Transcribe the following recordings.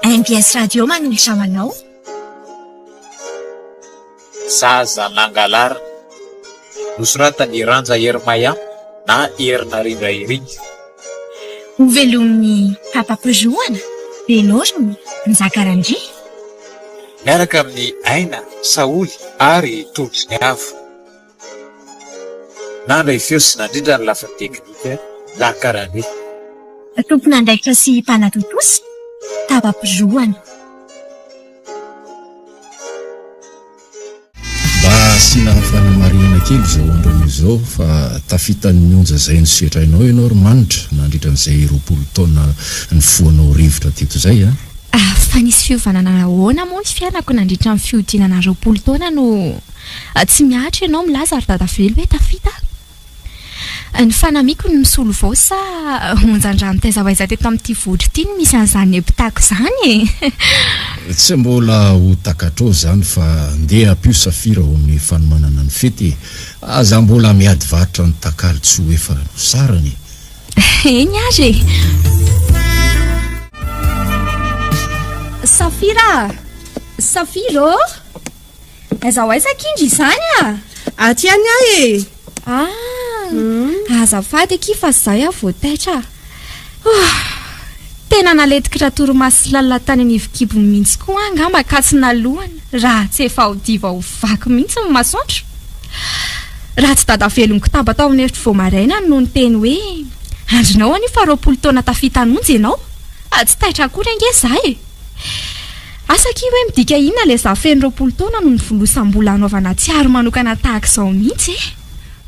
Mbs Radio manolotra ho anao. Zaza nangalarina. Nosoratan'i Ranja Hermaya na Herinarindra Eric. Hovelomin'i Papa Pojouana, Belorme, Njaka Randria. Miaraka amin'i Aina, Saholy ary Tolotry ny Avo. Nandray feo sy nandrindra ny lafiny teknika, Laka Ranie. Tompon'andraikitra sy mpanatontosa, Taba-pirohana. Mba asiana fanamarihana kely izao andro anio izao fa tafitan'ny onja izay nosedrainao ianao ry Manitra nandritra an'izay 20 taona nifohanao rivotra teto izay a! Fa nisy fiovana nahoana moa ny fiainako nandritra ny fihodinana 20 taona no Tsy mihatra ianao milaza ry dadavelo hoe tafita aho. Ny fanamiako no misolo vao sa onjan-drano taiza ho aiza teto amin'ity vohitra ity no misy an'izany epitako izany e? Tsy mbola ho takatrao izany fa ndeha ampio safira ao amin'ny fanomanana ny fety e! Aza mbola miady varotra ny takalo tsy ho efa nosarana e! Eny ary e! Safira a! Safira ô! Aiza ho aiza akia ndry izany a! Aty ihany aho e! Ah! Azafady akia fa izay aho vao taitra a! Oh! Tena nalentiky ratorimaso sy lalina tany anivon-kibony mihitsy koa aho angamba ka tsy nalohany raha tsy efa ho diva ho vaky mihitsy ny masoandro. Raha tsy dada velon'ny kotaba tao amin'ny efitro vao maraina no niteny hoe andrinao anio fa 20 taona tafita hanonja ianao, tsy taitra akory ange izaho e! Asa akia hoe midika inona ilay za feno 20 taona no nivolosam-bola hanaovana tsiaro manokana tahaka izao mihitsy e!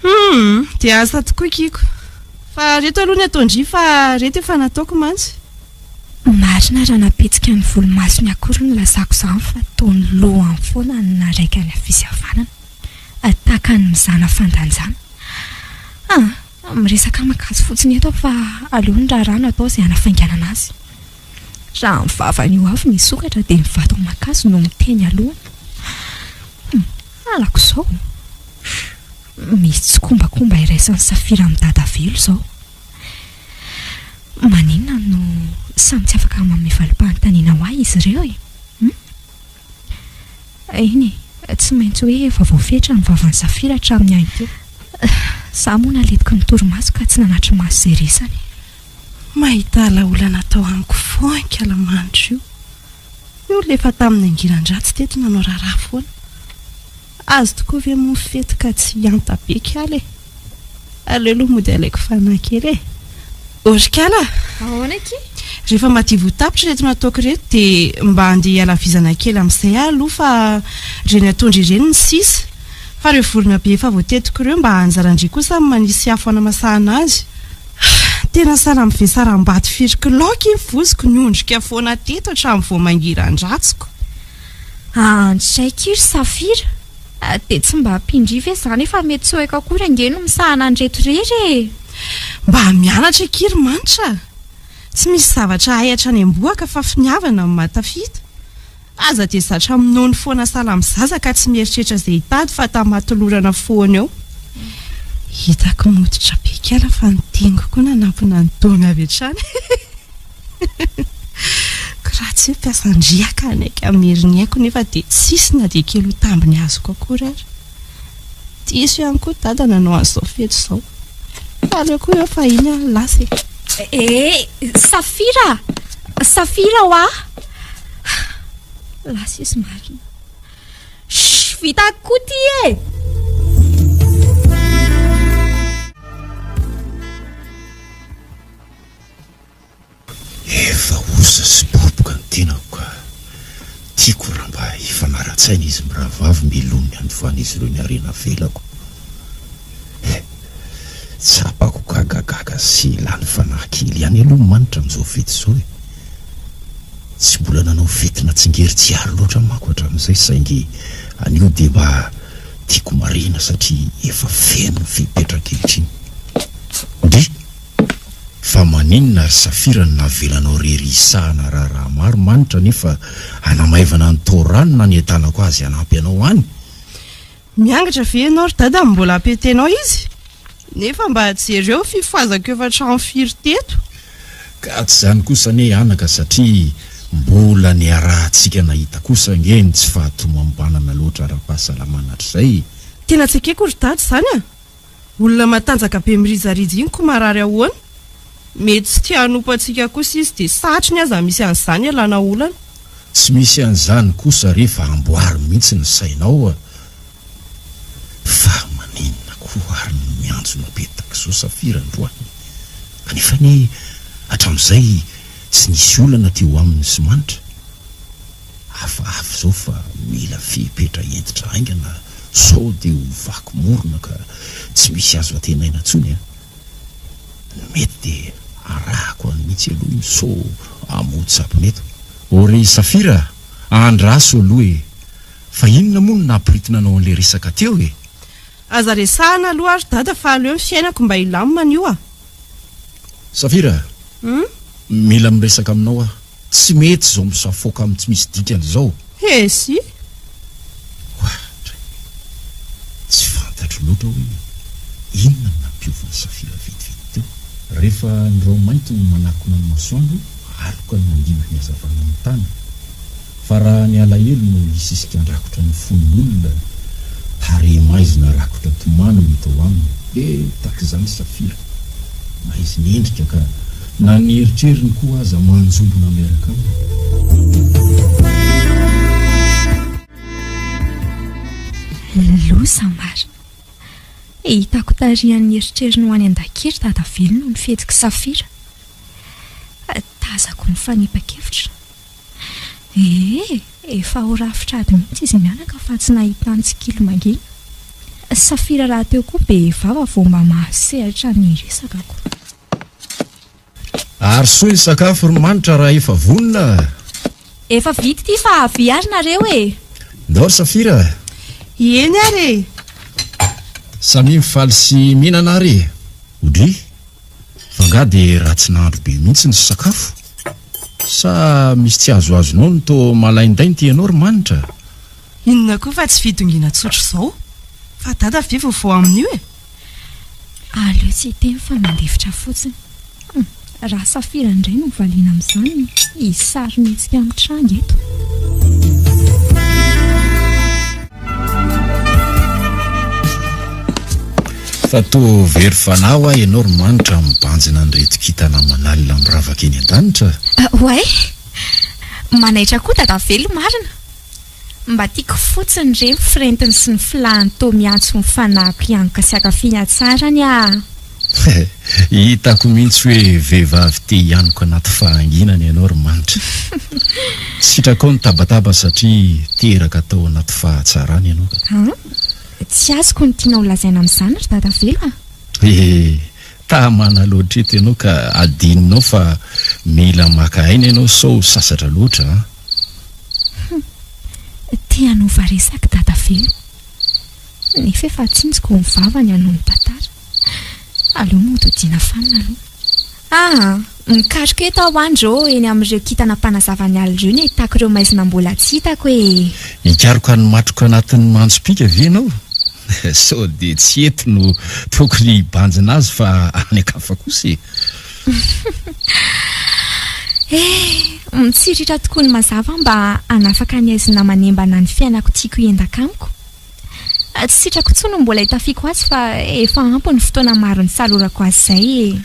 Humm! Dia asa tokoa kiko. Fa reto aloha ny ataon-dry fa reto efa nataoko mantsy. Marina raha napetsika ny volomasony akory no nilazako izany fa toa ny lohany foana no naraika ny havia sy havanana. Tahaka ny mizana fandanjana. Ah! Miresaka aman-kazo fotsiny eto aho fa aleo ny raharaha no atao izay hanafainganana azy. Raha ny vavan'io avy no hisokatra dia ny vato aman-kazo no miteny alohany. Hum, halako izao. Misy tsikombakomba iraisan'i Safira amin'i Dadavelo izao. Maninona no samy tsy afaka manome valim-panontaniana ho ahy izy ireo e? Hum? Eny e, tsy maintsy hoe efa voafetra ny vavan'i Safira hatramin'ny ankeo. Izaho moa nalentiky ny torimaso ka tsy nanatri-maso izay resany. Mahita alaolana atao amiko foan ikalamanitra io. Ny olona efa tamin'ny angiran-dratsy teto nanao raharaha foana. Azo tokoa ve moa ny fety ka tsy hihanta be kala e? Aleo aloha mody alaiko fanahy kely e! Ô ry kala a! Ahoana akia? Rehefa madiva ho tapitra ireto nataoko ireto dia mba handeha hiala vizana kely amin'izay aho aloha fa ireny atondro ireny ny sisa. Fa ireo vorona be efa voatetiko ireo mba anjaran-dry kosa ny manisy afo hanamasahana azy. Tena sahala amin'ny vesaram-bato firy kilao akia ny vozoko niondrika foana teto hatramin'ny vao mangiran-dratsiko. Andry akia ry Safira a! Dia tsy mba ampindry ve izany efa mety tsy ho haiko akory ange no misahana an'ireto irery e! Mba mianatra akia ry Manitra a! Tsy misy zavatra hay hatrany am-bohoka fa finiavana no mahatafita. Aza dia zatra minono foana sahala amin'ny zaza ka tsy mieritreritra izay hitady fa tamatolorana foana eo. Hitako mototra be kala fa ny teniko koa nanampina ny taona avy hatrany. Ko raha tsy hoe mpiasan-driaka hanaiky hamery ny aiko nefa dia tsisy na dia kely ho tambiny azoko akory ary. Diso ihany koa dada nanao an'izao fety izao. Fa aleo koa eo fa iny aho lasa e. Eh! Safira a! Safira hoa! Lasa izy marina. Shh! Vita koa ty e! Efa osa sy boboka ny tenako ka tiako raha mba hifanara-tsaina izy mirahavavy mialoha ny handovan'izy ireo ny harena avelako. Eh! Tsapako gagagaga sy lany fanahy kely ihany aloha Manitra amin'izao fety izao e! Tsy mbola nanao fety na tsingery tsy ary loatra manko hatramin'izay saingy anio dia mba tiako marihina satria efa feno ny fepetra ankehitriny. Ndry! Fa maninona ry Safira no navelanao rery hisahana raharaha maro Manitra nefa hanamaivana ny Torah no nanentanako azy hanampy anao any? Miangatra ve ianao ry dada no mbola ampiantenao izy? Nefa mba jereo ny fifohazako efa hatramin'ny firy teto. Ka tsy izany kosa anie anaka satria mbola niarahantsika nahita kosa ange ny tsy fahatomombanana loatra ara-pahasalamana hatrizay e! Tena tsy ekeko ry dada izany a! Olona matanjaka be mirijarija iny ko marary ahoana? Mety tsy te hanompo antsika kosa izy dia satriny aza misy an'izany ialana olana. Tsy misy an'izany kosa re fa amboary mihitsy ny sainao a! Fa maninona koa ary no miantsona be takizao Safira androany? Kanefa anie hatramin'izay tsy nisy olana teo aminy sy Manitra. Hafahafa izao fa mila fepetra hentitra haingana sao dia ho vaky morona ka tsy misy azo antenaina intsony a! Ny mety dia arahako any mihitsy aloha iny sao hamoa tsapony eto. Ô ry Safira a! Andraso aloha e! Fa inona moa no nampiritina anao an'ilay resaka teo e? Aza resahana aloha ary dada fa aleo ny fiainako mba hilamina anio a! Safira a! Mila miresaka aminao aho. Tsy mety izao misafoaka amin'ny tsy misy dikany izao. Hesy! Ohatra e! Tsy fantatro loatra hoe inona no nampiova an'i Safira vetivety teo. Rehefa ny raho-mainty no manakona ny masoandro, aloka no mandimby ny hazavana amin'ny tany. Fa raha ny alahelo no hisisika handrakotra ny fon'ny olona, tarehi-maizina rakotra tomany no hita ao aminy. He, tahak'izany Safira, maizin'endrika ka na ny eritreriny koa aza manjombona miaraka aminy. Loza marina. Hitako tarihan'ny eritreriny ho any an-dakiry Dadavelona ny fihetsik'i Safira. Tazako nifanipa-kevitra. Ee, efa ho rafitra ady mihitsy izy mianaka fa tsy nahitany tsikilo mangina. Safira rahateo koa be vava vao mba mahasehatra ny resakako. Arosoy ny sakafo ry Manitra raha efa vonona a! Efa vita ity fa avia ary nareo e! Ndao ry Safira a! Eny ary e! Samia mifaly sy mihinana ary e! Odry! Fa nga dia ratsy nahandro be mihitsy ny sakafo? Sa misy tsy azoazonao no toa malaindainty ianao ry Manitra? Inona koa fa tsy fidongina tsotra izao? Fa dada ve vaovao amin'io e? Aleo tsy hiteny fa mandefitra fotsiny. Hum, raha Safira indray no valiana amin'izany, hisy sarimihetsika mitranga eto. Fa toa very fanahy hoa ianao ry Manitra mibanjina an'ireto kintana aman'alina miravaka eny an-danitra. Oay! Manaitra koa Dadavelo marina! Mba tiako fotsiny re ny firentiny sy ny filahany toa miantso ny fanahiko hianoka sy hankafy ny hatsarany ah! Hitako mihitsy hoe vehivavy te hianoka anaty fahanginana ianao ry Manitra. Sitrakao ny tabataba satria teraka tao anaty fahatsarana ianao ka. An? Tsy azoko ny tianao holazaina amin'izany ry Dadavelo a! He, tamana loatra eto ianao ka adinonao fa mila maka aina ianao sao sasatra loatra an! Hum, te hanova resaka Dadavelo. Nefa efa tsinjoko ny vavany hanao ny tantara. Aleo mody hodiana fanina aloha. Aa! Mikaroka eto aho andry ô, eny amin'ireo kintana mpanazava ny alina ireo ny ahitako ireo maizina mbola tsy hitako e! Hikaroka ny matroka anatin'ny manjopiaka ve ianao? Sao dia tsy eto no tokony hibanjina azy fa any an-kafa kosa e! Eh! Mitsirira tokoa ny mazava mba hanafaka ny haizina manembana ny fiainako tiako hiendaka amiko. Tsy sitrako intsony ny mbola hitafiako azy fa efa ampy ny fotoana maro nisalorako azy izay e!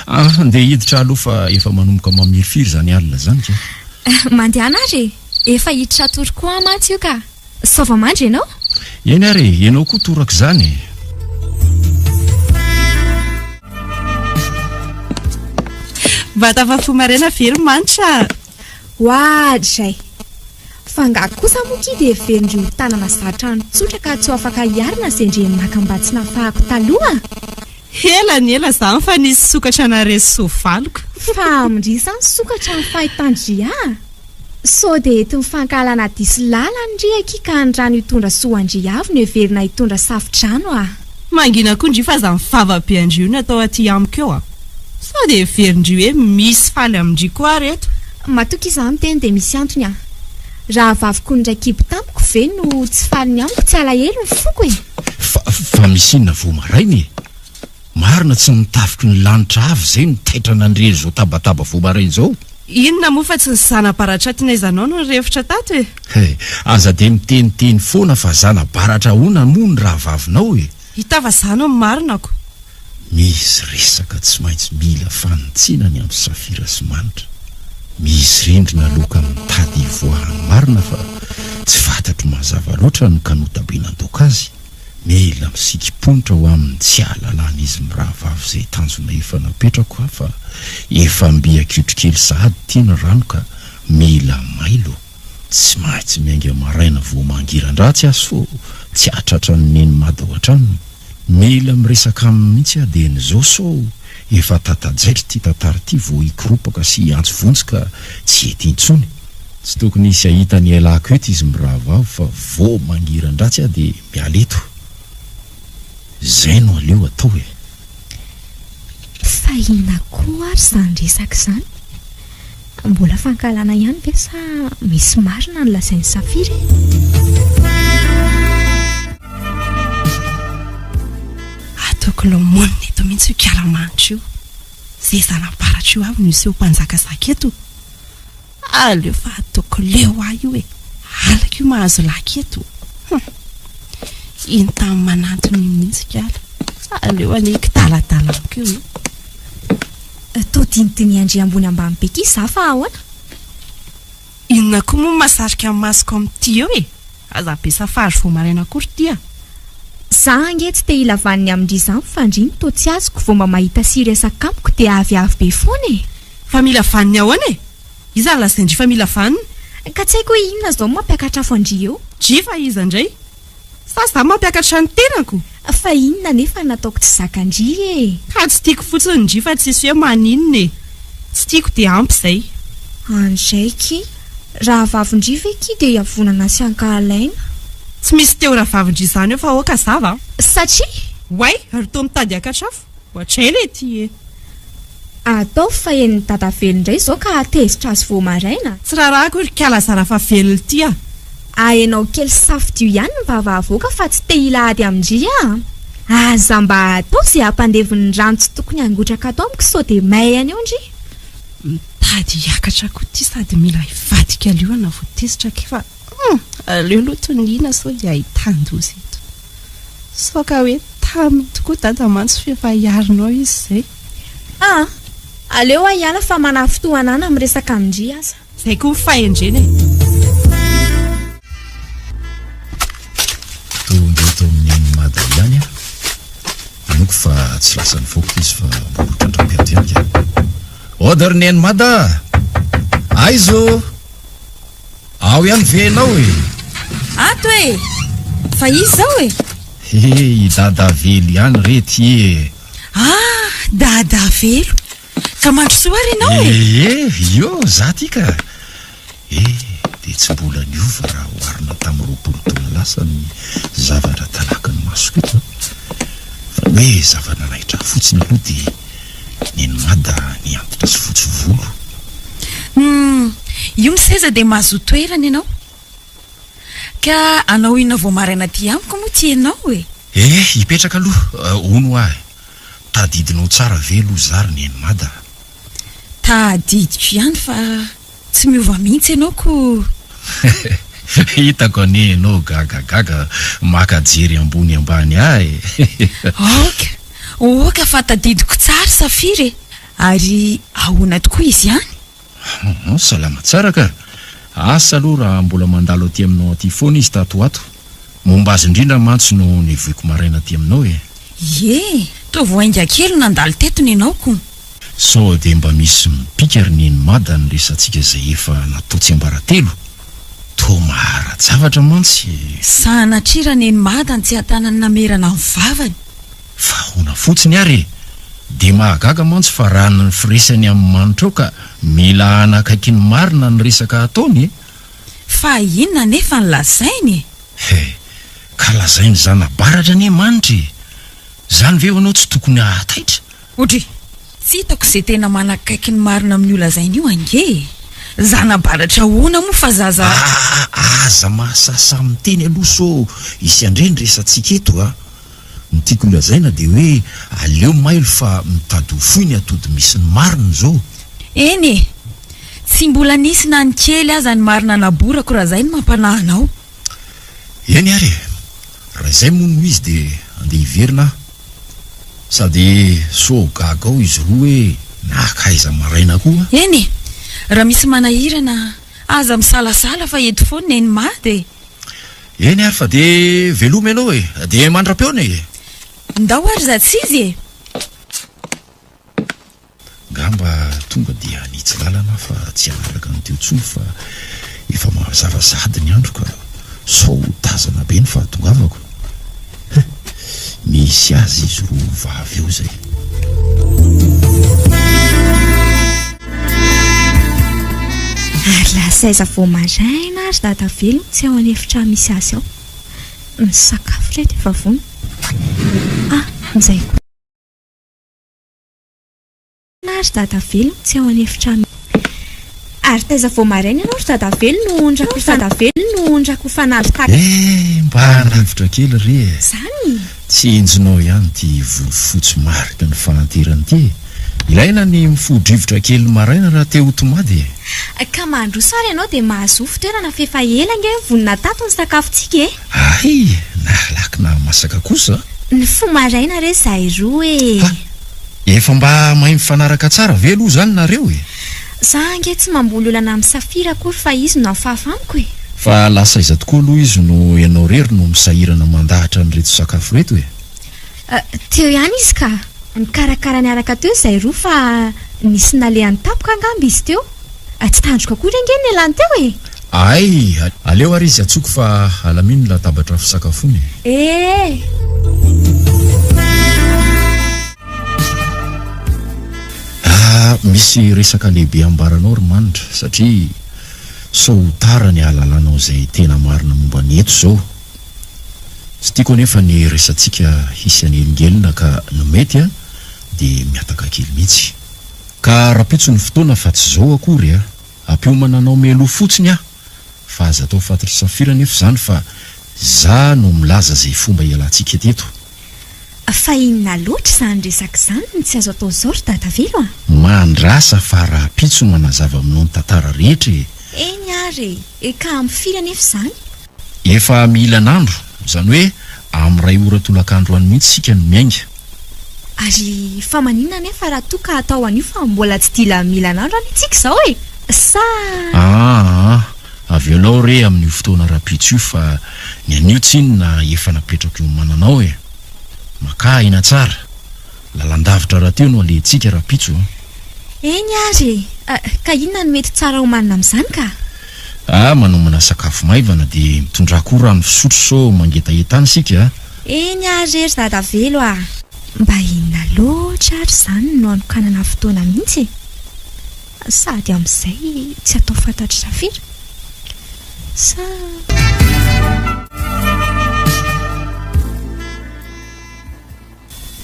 Ah, andeha hiditra aloha fa efa manomboka mamirifiry izany alina izany ka! Mandehana ary e! Efa hiditra hatory koa aho mantsy io ka! Sao mandry ianao? Eny ary e, ianao koa toraka izany e! Mba tafafoha maraina ve ry Manitra? Oadray! Fa angaha kosa moa ki dia heverin-dry ho tanana zatra any tsotra ka tsy ho afaka hiarina izay ndry naka mba tsy nafahako taloha? Ela ny ela zany fa nisy sokatra naharesy soavaliko. Fa amin-dry izany sokatra ny fahitan-dry ahy? Sao dia entin'ny fankahalana diso lalana ndry akia ka ny rano hitondra soa an-dry avy no heverina hitondra safo-drano ah! Mangina koa ndry fa aza mivava be an-dry io ny atao aty amiko eo ah! Sao dia heverin-dry hoe misy faly amin-dry koa ary eto? Matoky izaho miteny dia misy antony ah! Rahavaviko niray kibo tamiko ve no tsy faly ny amiko tsy alahelo ny foko e! Fa, fa misy inona vao maraina e? Marina tsy ny tafiky ny lanitra avy izay no taitra nandre izao tabataba vao maraina izao. Inona moa fa tsy ny zana-baratra tinaizanao no nirefotra tato e! He, aza dia miteniteny foana fa zana-baratra ahoana moa ny rahavavinao e! Hita fa za no marina ko! Misy resaka tsy maintsy mila fanitsiana ny amin'i Safira sy Manitra. Misy rindrina aloka mitady hivoahan'ny marina fa tsy fantatro mazava loatra ny kanotabenandoaka azy. Mila misikim-ponitra ho amin'ny tsy hahalalan'izy mirahavavy izay tanjona efa napetrako aho fa efa mby akitrokely sahady ity ny rano ka mila mailo. Tsy maintsy miainga maraina vao mangiran-dratsy aho sao tsy hahatratra an'i Neny Mada ao an-tranony. Mila miresaka aminy mihitsy aho dieny izao sao efa tatajaitra ity tantara ity vao hikoropaka sy hiantso vonjy ka tsy hety intsony. Tsy tokony hisy hahita ny ialako eto izy mirahavavy fa vao mangiran-dratsy aho dia miala eto. Izay no aleo atao e. Fa inona koa ary izany resaka izany? Mbola fankahalana ihany ve sa misy marina ny lazain'i Safira e? Ataoko laomonina eto mihitsy io kalamanitra io. Izay zana-baratra io avy no hiseho mpanjakazaka eto. Aleo fa ataoko leo ahy io e! Halako io mahazo laky eto. Hum! Iny tany manantona iny mihitsy kala. Aleo anie kidaladala amiko io e. Toa dinidinihan-dry ambony ambany be ity za fa ahoana? Inona koa moa no mahasarika ny masoko amin'ity eo e? Aza be safary vao maraina akory ity a! Za ange tsy te hila vaniny amin-dry izany fa ndry no toa tsy azoko vao mba mahita sy hiresaka amiko dia aviavy be foana e! Fa mila vaniny ahoana e? Iza no lazain-dry fa mila vaniny? Ka tsy haiko hoe inona izao no mampiakatra afo an-dry eo? Dry fa iza indray? Sa za mampiakatra ny tenako? Fa inona anefa no nataoko tsy zakan-dry e? Ka tsy tiako fotsiny ndry fa tsisy hoe maninona e! Tsy tiako dia ampy izay. Anjay ki! Rahavavin-dry ve ki dia hiavonana sy hankahalaina? Tsy misy te ho rahavavin-dry izany eo fa aoka hazava a! Satria? Oay! Ry toa mitady hiakatra afo! Ohatray le ty e! Ataovy fa henon'i Dada velona indray izao ka hahatezitra azy vao maraina. Tsy raharahako ry kala zara fa velona ity a! Ahenao kely safidio ihany ny vava avoaka fa tsy te hila ady amin-dry a! Aza mba atao izay hampandevy ny rano tsy tokony hangotraka ato amiko sao dia may any eo ndry. Mitady hiakatra koa ity sady mila hivadika liona vao tezitra akia fa hum! Aleo aloha toniana sao dia ahitan-doza eto. Sao ka hoe taminy tokoa dada mantsy f'efa hiarina ao izy izay. Ah! Aleo aho hiala fa manafintohana ahy miresaka amin-dry aza. Izay koa ny fahendrena e! Tonga eto amin'ny Neny Mada ihany aho. Inoako fa tsy lasa nivoaka izy fa mbola hotrandrako eto ihany ka. Ody ry Neny Mada a! Aiza ô? Ao ihany ve ianao e? Ato e! Fa iza izao e? He, i Dadavelo ihany re ity e! Ah, Dadavelo! Ka mandrosoa ary ianao e! Ee, io, za ty ka! E, dia tsy mbola niova raha oharina tamin'ny 20 taona lasa ny zavatra talaky ny masoko eto an! Fa ny hoe zava-nanaitra ahy fotsiny aloha dia Neny Mada nihantitra sy fotsy volo. Humm, io ny seza dia mahazoa toerana ianao. Ka hanao inona vao maraina aty amiko moa ty ianao e? Eh, hipetraka aloha, hono hoa e. Tadidinao tsara ve aloha za ry Neny Mada? Tadidiko ihany fa Tsy miova mihitsy ianao ko. Hitako anie ianao gagagaga maka jery ambony ambany ahy e. Aoka, aoka fa tadidiko tsara Safira e. Ary ahoana tokoa izy any? Hum, salama tsara ka. Asa aloha raha mbola mandalo aty aminao aty foana izy tato ho ato. Momba azy indrindra mantsy no nivoiko maraina aty aminao e. Ie, toa vao hainga kely no nandalo teto ny anao ko. Sao dia mba misy mipika ry Neny Mada ny resatsika izay efa natao tsiambaratelo? Toa mahara-javatra mantsy e! Sanatria ra Neny Mada ny tsy ahatanany namerana ny vavany. Fa ahoana fotsiny ary e! Dia mahagaga mantsy fa raha ny firesany amin'ny Manitra ao ka mila hanakaiky ny marina ny resaka ataony e! Fa inona anefa no lazainy e? He! Ka lazainy zana-baratra anie Manitra e! Izany ve hono tsy tokony hahataitra? Odry! Tsy hitako izay tena manakaiky ny marina amin'io lazainy io ange e! Zana-baratra ahoana moa fa zaza. Aa! Aza mahasahisahy miteny aloha sao hisy handre ny resatsika eto a! Ny tiako holazaina dia hoe aleo mailo fa mitady ho fohy ny atody misy ny marina izao. Eny e! Tsy mbola nisy na ny kely aza ny marina naborako raha izay no mampanahy anao. Eny ary e! Raha izay moa no izy dia andeha hiverina aho. Sady sao gaga ao izy roa hoe naka aiza maraina koa. Eny e! Raha misy manahirana aza misalasala fa eto foana Neny Mada e! Eny ary fa dia veloma ianao e! Dia mandra-peona e! Ndao ary za tsy izy e! Ngamba tonga dia hanitsy lalana aho fa tsy hanaraka ny teo intsony fa efa mazava sahady ny andro ka sao ho tazana be ny fahatongavako. He! Misy azy izy roa vavy eo izay. Ary lasa aiza vao maraina ary dada velona tsy ao an'efitrano misy azy ao. Ny sakafo ireto efa vonona. Ah, izay koa. Ary dada velona tsy ao an'efitrano. Ary taiza vao maraina ianao ry dada velona no nrakofana velona no nrakofana azy tahaka. Eh, mba rivotra kely re e! Izany? Tsinjonao ihany ity volo fotsy mariky ny fahanterana ity e! Ilaina ny mifoha-drivotra kely maraina raha te ho tomady e! Ka mandroso ary ianao dia mahazoa fitoerana f'efa ela ange vonona tato ny sakafontsika e! Hay! Nahalaky nahamasaka kosa a! Nifoha maraina re izahay roa e! Ha! Efa mba mahay mifanaraka tsara ve aloha izany nareo e? Za ange tsy mamboly olana amin'i Safira akory fa izy no hafahafa amiko e! Fa lasa aiza tokoa aloha izy no ianao irery no misahirana mandahatra an'ireto sakafo ireto e? Teo ihany izy ka! Nikarakara niaraka teo izahay roa fa nisy nalehany tampoka angamba izy teo. Tsy tandroko akory ange ny nialany teo e! Hay! Aleo ary izy antsoiko fa alamino ny latabatra fisakafoana e! Eh! Ah, misy resaka lehibe ambaranao ry Manitra satria sao ho tara ny hahalalanao izay tena marina momba ny eto izao. Tsy tiako anefa ny resatsika hisy hanelingelina ka ny mety a dia mihataka kely mihitsy. Ka rahampitso ny fotoana fa tsy izao akory a! Ampiomana anao mialoha fotsiny aho fa aza atao fantatr'i Safira anefa izany fa za no milaza izay fomba hialantsika teto. Fa inona loatra izany resaka izany no tsy azo atao izao ry Dadavelo a! Mandrasa fa rahampitso no hanazava aminao ny tantara rehetra e! Eny ary e! Ka amin'ny firy anefa izany? Efa mihilan'andro, izany hoe amin'ny iray ora tolakandro any mihitsy isika no miainga. Ary fa maninona anefa raha toa ka atao an'io fa mbola tsy dila mihilan'andro anie tsika izao e! Sa. Aa! Avelao re amin'io fotoana rahampitso io fa ny anio tsinona efa napetrako hiomananao e! Makà aina tsara! Lalandavitra rahateo no alehantsika rahampitso a! Eny ary e! Ka inona no mety tsara homanina amin'izany ka? Ah, manomana sakafo maivana dia mitondrà koa rano fisotro sao mangetaheta any isika a! Eny ary re ry Dadavelo a! Mba inona loatra ary izany no hanokanana fotoana mihitsy e? Sady amin'izay tsy atao fantatr'i Safira. Sa.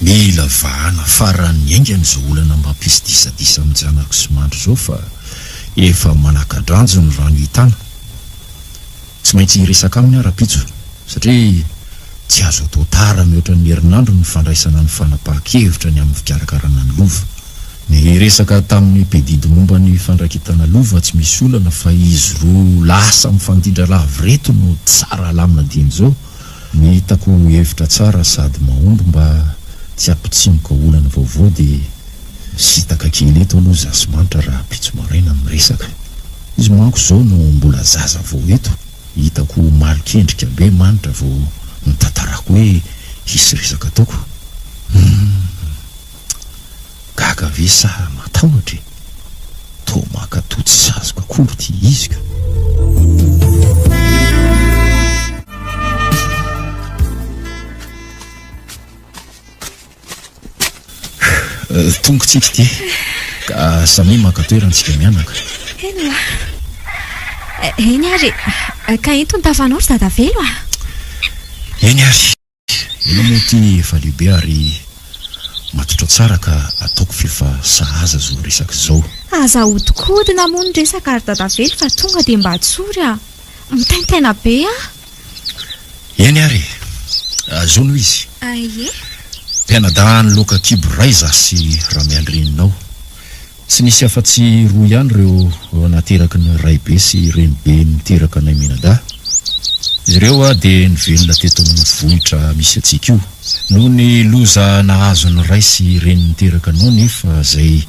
Mila vahana faran'ny haingana izao olana mampisy disadisa amin-janako sy Mandry izao fa efa manaka-dranjo ny rano hitana. Tsy maintsy hiresaka aminy aho rahampitso satria tsy azo atao tara mihoatra ny herinandro ny fandraisana ny fanapahan-kevitra ny amin'ny fikarakarana ny lova. Niresaka tamin'ny mpedidy momba ny fandraketana lova tsy misy olana fa izy roa lasa mifandindra lava ireto no tsara alamina dieny izao. Ny hitako ho hevitra tsara sady mahomby mba tsy hampitsimoka olana vaovao dia misintaka kely eto aloha za sy Manitra rahampitso maraina miresaka. Izy manko izao no mbola zaza vao eto, hitako ho malok'endrika be Manitra vao notantarako hoe hisy resaka ataoko. Humm. Gaga ve sa matahotra e? Toa maka toa tsy saziko akory ity izy ka. Tonga tsika ity ka samia maka toerana tsika mianaka. Eny oa. Eny ary e. Ka ento ny tafanao ry Dadavelo a. Eny ary. Ianao moa ity efa lehibe ary matotra tsara ka ataoko f'efa sahaza izao resaka izao. Aza ahodikodina moa ny resaka ry Dadavelo fa tonga dia mba tsory a! Mitaintaina be aho. Eny ary e! Zao no izy. Ie. Mpianadahin'ny loaka kibo iray izaho sy Ramialy reninao. Tsy nisy afa-tsy roa ihany ireo nateraky ny raibe sy renibe niteraka anay mianadahy. Izy ireo dia nivelona teto amin'ny vohitra misy antsika io. Noho ny loza nahazo ny ray sy reny niteraka anao nefa izay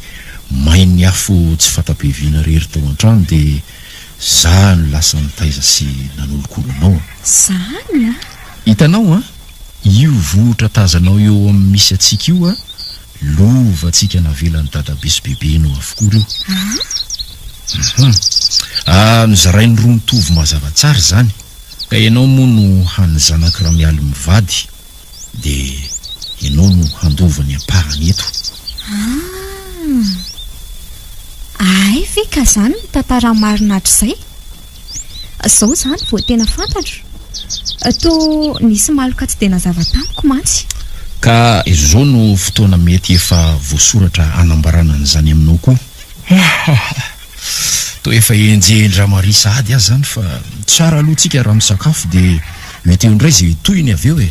main'ny afo tsy fanta-piaviana irery tao an-trano dia za no lasa nitaiza sy nanolokolo anao. Zany an! Hitanao an! Io vohitra tazanao eo amin'ny misy antsika io an! Lova tsika navelan'i dadabe sy bebenao avokoa ireo. Hum. Ah, nozarainy roa mitovy mazava tsara izany. Ka ianao moa no hany zanak'i Ramialy mivady, dia ianao no handova ny ampahany eto. Ah. Hay ve ka izany ny tantara marina hatrizay? Zao izany vao tena fantatro. Toa nisy maloka tsy dia nazava tamiko mantsy. Ka izao no fotoana mety efa voasoratra hanambarana an'izany aminao koa. Toa efa enjehin-dRamaria sahady aho izany fa tsara aloha tsika raha misakafo dia mety eo indray izay tohiny avy eo e.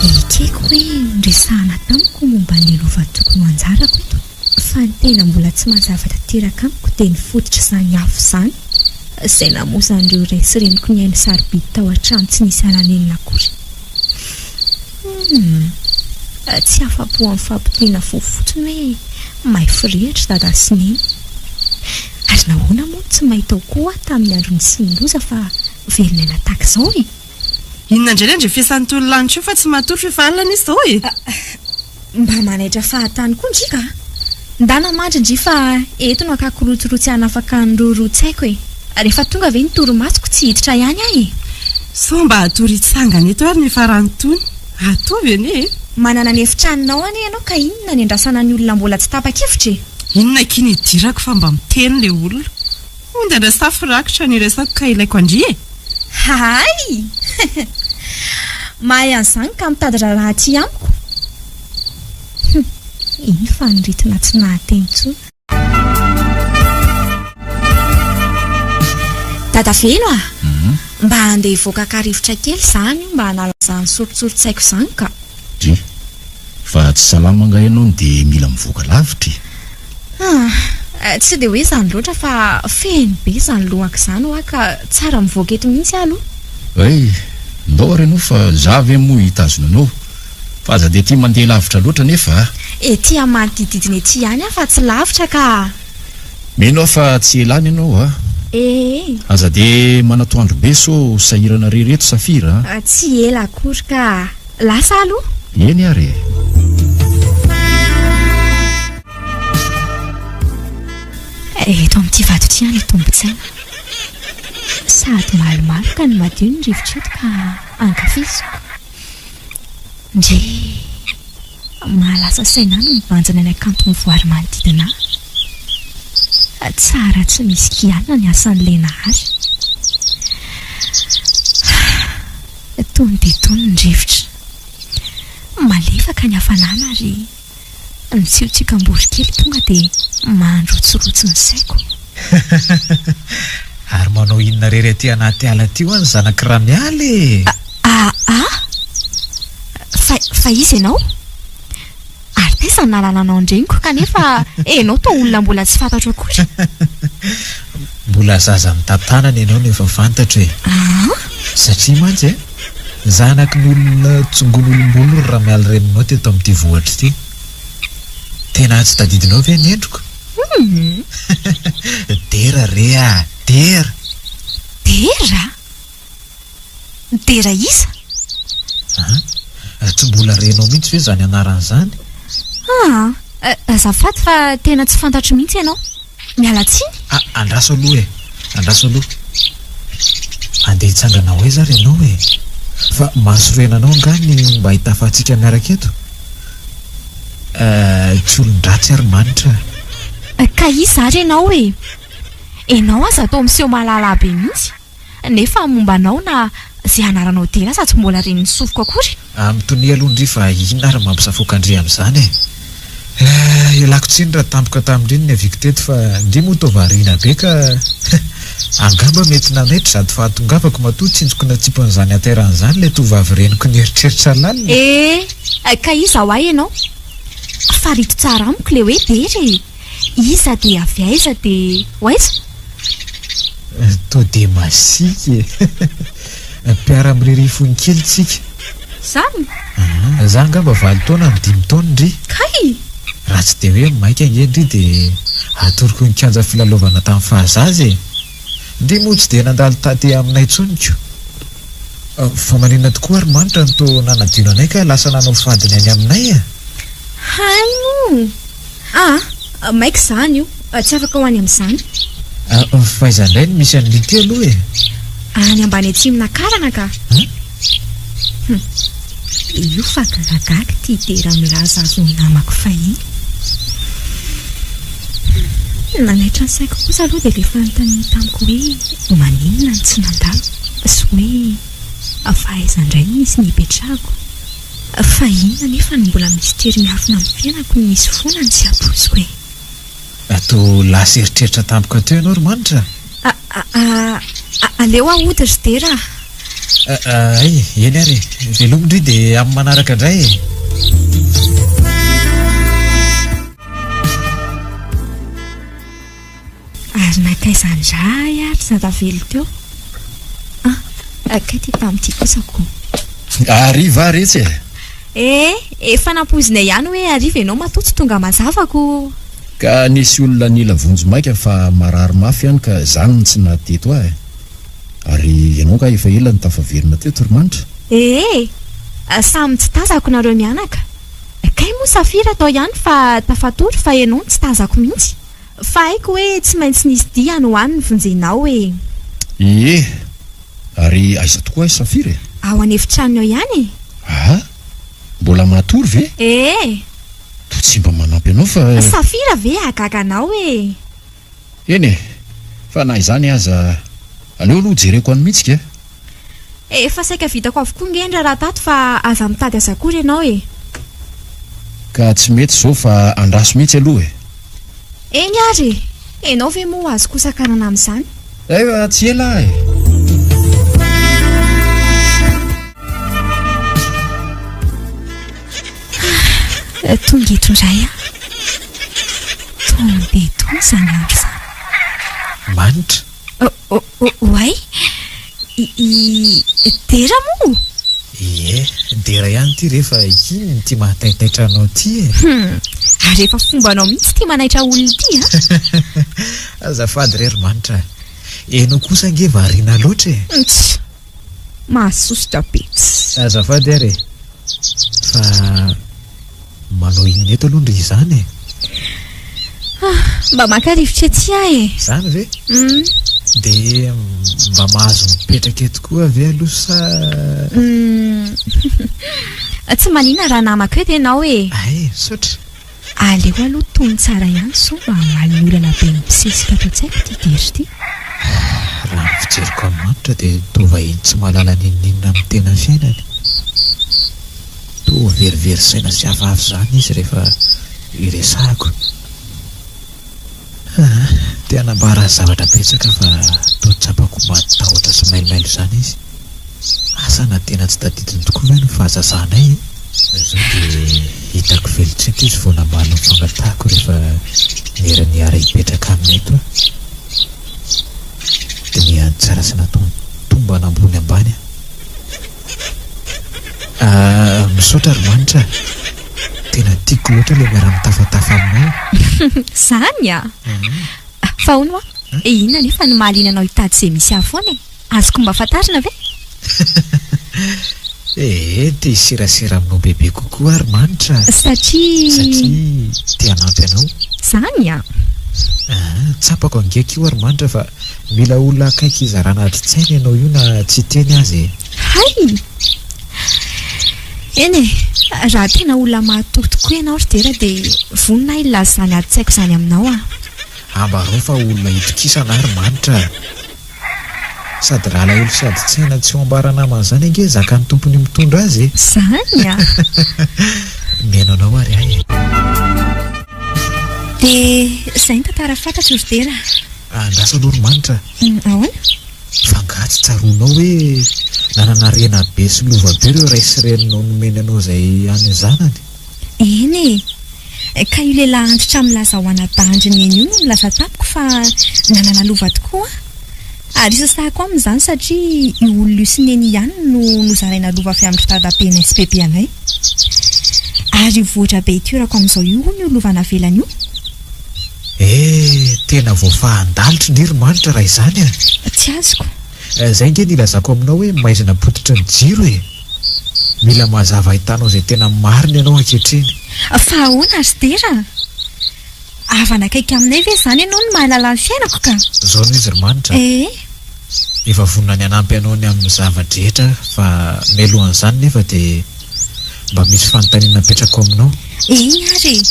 Ekeko hoe noresahana tamiko momba ny lova tokony ho anjarako eto. Fa ny tena mbola tsy mazava tanteraka amiko dia ny fototr'izany afo izany, izay namoizan'ireo ray sy reniko ny ainy sarobidy tao an-trano tsy nisy ala-nenina akory. Humm. Tsy afa-po amin'ny fampitena fo fotsiny hoe may forehitra dada sy neny. Ary nahoana moa no tsy may tao koa aho tamin'ny andro nisian'ny loza fa velon'aina tahaka izao e? Inona indray ilay andrefesan'ny tony lanitra io fa tsy matory f'efa alina anie izao e! Mba manaitra fahatany koa ndry ka! Ndana mandry ndry fa eto no hakako rotsirotsy hanafaka ny roroa tsy haiko e! Rehefa tonga ve ny torimasoko tsy hiditra ihany aho e! Sao mba hatory hitsangana eto ary ny hiafaran'ny tony? Ataovy anie e! Manana ny efitranonao anie ianao ka inona ny andrasana ny olona mbola tsy tapa-kevitra e! Inona akia ny hidirako fa mba miteny ilay olona. Onda ndray safo rakitra ny resako ka ilaiko an-dry e! Hay! Mahay an'izany ka mitady raharaha aty amiko. Hum, iny fa ny ritina tsy nahateny intsony. Dadavelo a! Mba handeha hivoaka haka rivotra kely izany io mba hanala izany soritsoritsaiko izany ka. Dry, fa tsy salama angaha ianao no dia mila mivoaka lavitra e? Ah, tsy dia hoe izany loatra fa feno be izany lohako izany hoa ka tsara mivoaka eto mihitsy aho aloha. Hay, ndao ary ianao fa za ve moa hitazona anao? Fa aza dia tia mandeha lavitra loatra anefa a! Ety amin'ny manodidididina ety ihany aho fa tsy lavitra ka! Mino aho fa tsy ela any ianao a! Ee. Aza dia manatoandro be sao sahirana rery eto Safira a! Tsy ela akory ka! Lasa aloha. Eny ary e! Eto amin'ity vato ity ihany tombon-tsaina. Sady malomaloka no madio ny rivotra eto ka ankafiziko. Ndry! Mahalasa saina ahy ny mibanjina ny hakanton'ny voary manodidina ahy. Tsara tsy misy kianina ny asan'ilay Nahary. Tony dia tony ny rivotra. Malefaka ny hafanana ary ny tsiotsioka-mborokely tonga dia mandrotsirotsy ny saiko. Ary manao inona rery aty anaty ala aty ho'a ny zanak'i Ramialy e? Aa! Fa, fa iza ianao? Ary taiza no nahalalanao an-dreniko kanefa ianao toa olona mbola tsy fantatro akory? Mbola zaza mitantanana ianao no efa fantatro e! Aa! Satria mantsy e, zanaky ny olona tsongon'olom-bolo ry Ramialy reninao teto amin'ity vohitra ity. Tena tsy tadidinao ve ny endriko? Humm! Dera re a! Dera! Dera? Dera iza? An? Tsy mbola renao mihitsy ve izany anarana izany? Aa! Azafady fa tena tsy fantatro mihitsy ianao. Miala tsiny. A! Andraso aloha e! Andraso aloha. Andeha hitsangana ho aiza ary ianao e? Fa mahasorena anao angaha ny mba hitafantsika miaraka eto? Eh, tsy olon-dratsy ary Manitra a! Ka iza ary ianao e? Ianao aza toa miseho mahalala be mihitsy, nefa momba anao na izay anaranao Dera aza tsy mbola ren'ny sofiko akory. Ah, mitonia aloha ndry fa inona ary mampisafoaka an-dry amin'izany e? Eh, ialako tsiny raha tampoka tamin-dry ny niaviako teto fa ndry moa toa variana be ka. Angamba mety nanaitra izato fahatongavako matoa tsinjoko natsipin'izany hatairana izany ilay tovovavy reniko nieritreritra lalina. Eh! Ka iza hoa ianao? Farito tsara amiko ilay hoe Dera e! Iza dia avy aiza dia ho aiza? Toa dia masiaka e! Mpiara-miririhy fony kely tsika. Zany? Aa, za angamba valo taona no dimy taona ndry. Kay! Raha tsy dia hoe maika ange ndry dia atoroko ny kianja filalaovana tamin'ny fahazaza e! Ndry moa tsy dia nandalo taty aminay intsony ko. Fa maninona tokoa ary Manitra no toa nanadino anay ka lasa nanao fadiny any aminay e? Hay moa! Aa, maika izany io, tsy afaka ho any amin'izany. Fa aiza indray no misy an'i Lity aloha e? Any ambany atsimo-nakarana ka! Hum. Io fa gagagaga ity Dera milaza azy ho namako fahiny. Hum. Nanaitra ny saiko kosa aloha dia ilay fanontaniany tamiko hoe maninona no tsy nandalo sy hoe fa aiza indray no misy ny hipetrahako. Fa inona anefa no mbola mistery miafina amin'ny fiainako no misy foana ny tsy ampoiziko e? Toa lasa eritreritra tampoka teo ianao ry Manitra a! Aleo aho hody ry Dera a! Hay, eny ary e! Veloma ndry dia amin'ny manaraka indray e! Ary nankaiza indray ary za tavela teo? Ah, kay ty tamin'ity kosa ko. Hariva ary etsy e! Eh, efa nampoizinay ihany hoe hariva ianao matoa tsy tonga mazava ko. Ka nisy olona nila vonjy maika fa marary mafy any ka zany no tsy nahateto ahy e. Ary ianao angaha efa ela no tafaverina teto ry Manitra? Eh, samy tsy tazako nareo mianaka. Kay moa Safira tao ihany fa tafatory fa ianao no tsy tazako mihitsy. Fa haiko hoe tsy maintsy nisy dia any ho any nivonjenao e. Ie! Ary aiza tokoa i Safira e? Ao an'efitranony ao ihany e. Aa! Mbola matory ve? Ee! Toa tsy mba manampy anao fa. Safira ve hahagaga anao e? Eny e! Fa na izany aza, aleo aloha jereko any mihitsy ka! Efa saika vitako avokoa nge ny raharaha tato fa aza mitady azy akory ianao e! Ka tsy mety izao fa andraso mihitsy aloha e! Eny ary e! Ianao ve moa azoko hosakanana amin'izany? Efa tsy ela aho e! Ah, tonga eto indray aho. Tony dia tony izany andro izany. Manitra. Oay! I Dera moa? Ie, Dera ihany ity re fa inona ity mahataitaitra anao ity e? Hum, ary efa fombanao mihitsy ity manaitra olona ity an! Azafady re ry Manitra a! Enao kosa ange variana loatra e! Tsia! Mahasosotra be. Azafady ary e! Fa manao inona eto aloha ndry izany e? Ah, mba maka rivotra etsy aho e! Izany ve? Hum. Dia mba mahazo mipetraka eto koa ve aloha sa. Hum. Tsy maninona raha namako eto ianao e! Hay, misaotra. Aleo aloha tony tsara ihany sao mba hamaly ny olana be mibosesika ato an-tsaiko ity Dera ity. Raha ny fijeriko an'i Manitra dia toa vahiny tsy mahalala n'inon'inona amin'ny tena fiainany. Toa verivery saina sy hafahafa izany izy rehefa iresahako. Aa, te hanambara azy zavatra betsaka fa toa tsapako matahotra sy mailomailo izany izy. Asa na tena tsy tadidiny tokoa ve ny fahazazanay e? Izao dia hitako velon-tsaina izy vao namaly ny fangatahako rehefa niara-niara hipetraka aminy eto aho. Dinihany tsara sy nataony tombana ambony ambany aho. Ah, misaotra ry Manitra a! Tena tiako loatra ilay miara-mitafatafa aminao. Izany a! Fa hono hoa, inona anefa no mahaliana anao hitady izay misy ahy foana e? Azoko mba fantarina ve? Ee, te hiserasera aminao bebe kokoa aho ry Manitra a! Satria. Satria te hanampy anao. Izany a! Ah, tsapako ange koa ry Manitra fa mila olona akaiky hizarana adin-tsaina ianao io na tsy hiteny aza e! Hay! Eny e, raha tena olona mahatoky tokoa ianao ry Dera dia vonona aho hilaza izany adin-tsaiko izany aminao aho. Ambarao fa olona itokisana aho ry Manitra a! Sady raha alahelo sy adin-tsaina tsy ho ambara namana izany ange zakan'ny tompony mitondra azy e! Izany a! Mihaino anao ary aho e! Dia izay ny tantara fantatro ry Dera. Andraso aloha ry Manitra a! Ahoana? Fa angaha tsy tsaroanao hoe nanana harena be sy lova be ireo ray sy reninao nomeny anao izay any zanany? Eny e! Ka io lehilahy antitra milaza ho anadahin-dry Neny io no nilaza tamiko fa nanana lova tokoa aho. Ary isasahako aminy izany satria io olona io sy Neny ihany no nozaraina lova avy amin-dry dadabenay sy bebeanay. Ary io vohitra be itoerako amin'izao io hono io lova navelany io. Eh! Tena voafahan-dalitry ndry ry Manitra raha izany a! Tsy azoko. Izay ange no ilazako aminao hoe maizina pototry ny jiro e! Mila mazava ahitanao izay tena marina ianao ankehitriny. Fa ahoana ry Dera a? Havana akaiky aminay ve izany ianao no mahalala ny fiainako ka? Izao no izy ry Manitra a! Eh! Efa vonona ny hanampy anao ny amin'ny zava-drehetra aho fa mialohan'izany nefa dia mba misy fanontaniana apetrako aminao. Eny ary e!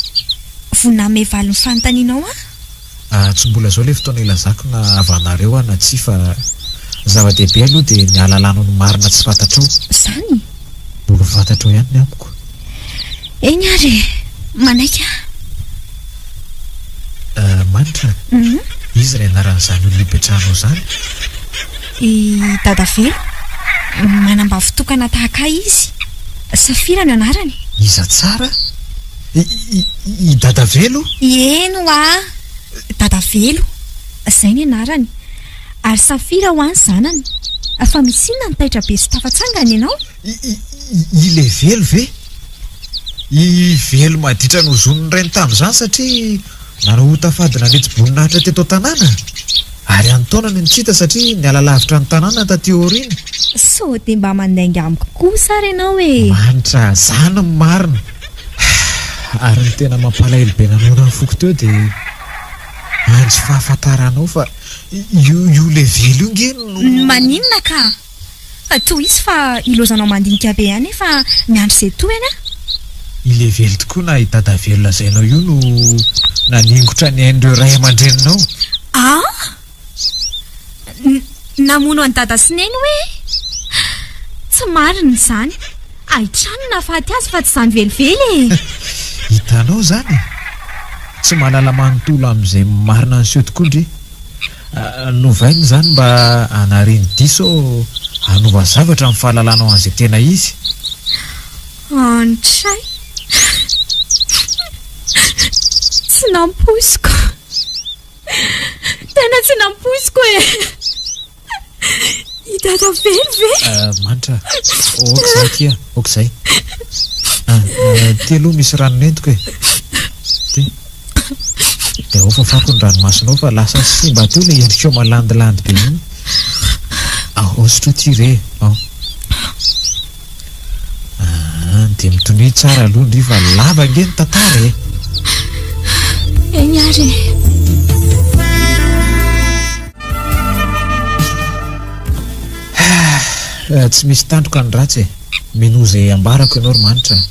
Vonona hanome valiny fanontanianao aho. Ah, tsy mbola izao ilay fotoana ilazako na havanareo aho na tsia fa ny zava-dehibe aloha dia ny hahalalanao ny marina tsy fantatrao. Izany? Mbola ho fantatrao ihany ny amiko. Eny ary e! Manaiky aho. Ah, Manitra, iza ilay anaran'izany olona ipetrahanao izany? I Dadavelo. Manambavy tokana tahaka ahy izy. Safira no anarany. Iza tsara? I Dadavelo? Eny hoa! Dadavelo, izay ny anarany. Ary Safira hoa ny zanany. Fa misy inona no taitra be sy tafatsangana ianao? I Levelo ve? I Velo maditra nozonin'ny rainy tamin'izany satria nanao ota fady nanetsi-boninahitra teto an-tanàna? Ary an-taonany no tsy hita satria niala lavitra ny tanàna taty aoriana. Sao dia mba mandainga amiko kosa ary ianao e! Manitra, zany ny marina. Ary ny tena mampalahelo be nanohana ny foko teo dia andry fahafantaranao fa io io levelo io nge no. Maninona ka? Tohizo fa ilaozanao mandinika be ihany efa miandry izay tohiny aho. I levelo tokoa na i dadavelo lazainao io no naningotra ny ain'ireo ray aman-dreninao. Ah! Namono an'i dada sy neny hoe? Tsy marina izany. Haintrano no nahafaty azy fa tsy izany velively e! Hitanao izany e! Tsy mahalala manontolo amin'izay marina niseho tokoa ndry. Novainy izany mba hanariany diso hanova zavatra amin'ny fahalalanao an'izay tena izy. Antray. Tsy nampoiziko. Tena tsy nampoiziko e! I Dada very ve? Manitra, ok izay akia, ok izay. Ty aloha misy rano nentiko e. Ty. Dia ao fafako ny ranomasonao fa lasa simba teo ilay endrikao malandilandy be iny. Ao sotroy ty re, ao. Aa, dia mitonia tsara aloha ndry fa lava ange ny tantara e! Eny ary e! Ah, tsy misy tandroka ny ratsy e! Minoa izay ambarako ianao ry Manitra a!